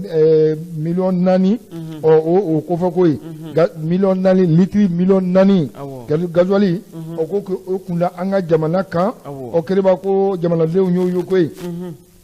4 millions, ɔ o kofɔ koyi, 4 millions, litre 4 millions gasoil, ɔ ko k'o kunda an ka jamana kan. Ɔ Kiriba ko jamanadenw y'o ye koyi.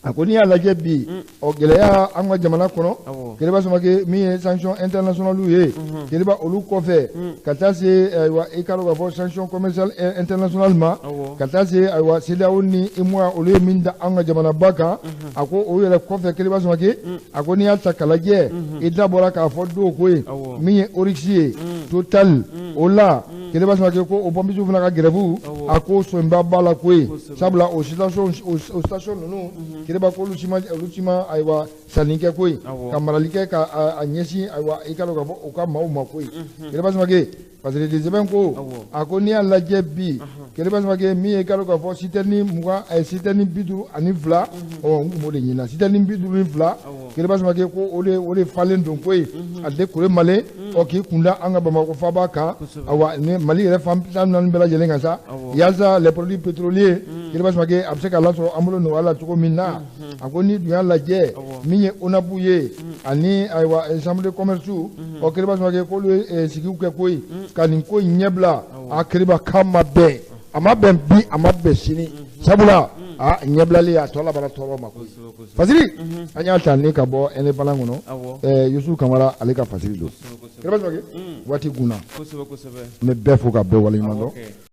A ko n'i y'a lajɛ bi, ɔ gɛlɛya an ka jamana kɔnɔ, Kiriba Samake min ye sanction internationale ye, Kiriba olu kɔfɛ ka taa se ayiwa i ka dɔn k'a fɔ sanction commerciale internationale ma, ka taa se ayiwa CEDEAO ni UEMOA olu ye min da an ka jamanaba kan, a ko o yɛrɛ kɔfɛ Kiriba Samake, a ko n'i y'a ta k'a lajɛ, i da bɔra k'a fɔ dɔw ko ye min ye Oryx ye, Total o la, Kiriba Samake ko o pɔmpisiw fana ka grève, a ko sonba b'a la koyi, sabula o station ninnu Kiriba ko olu si ma ayiwa sanni kɛ koyi, ka marali kɛ ka a ɲɛsin ayiwa i ka dɔn k'a fɔ u ka maaw ma koyi. Kiriba Samake parce que sɛbɛn ko a ko n'i y'a lajɛ bi, Kiriba Samake min ye i ka dɔn k'a fɔ citerne 20, citerne 52, ɔ n kun b'o de ɲini na, citerne 52, Kiriba Samake ko o de falen don koyi, a tɛ kure malen, ɔ k'i kunda an ka Bamakɔ faaba kan, awa ni Mali yɛrɛ fan 14 bɛɛ lajɛlen kan sa, yaasa les produits pétroliers, Kiriba Samake a bɛ se k'a lasɔrɔ an bolo nɔgɔya la cogo min na. A ko ni dun y'a lajɛ min ye ONAP ye ani ayiwa chambre de commerce, ɔ Kiriba Samake k'olu ye sigiw kɛ koyi ka nin ko in ɲɛbila. A Kiriba k'a ma bɛn, a ma bɛn bi, a ma bɛn sini, sabula a ɲɛbilali a tɔ labanna tɔɔrɔ ma koyi. Fasiri an y'a ta ni ka bɔ indépendant kɔnɔ, Yusu Kamara ale ka fasiri don. Kiriba Samake waati gunna, n bɛ bɛɛ fo ka bɛɛ waleɲuman dɔn.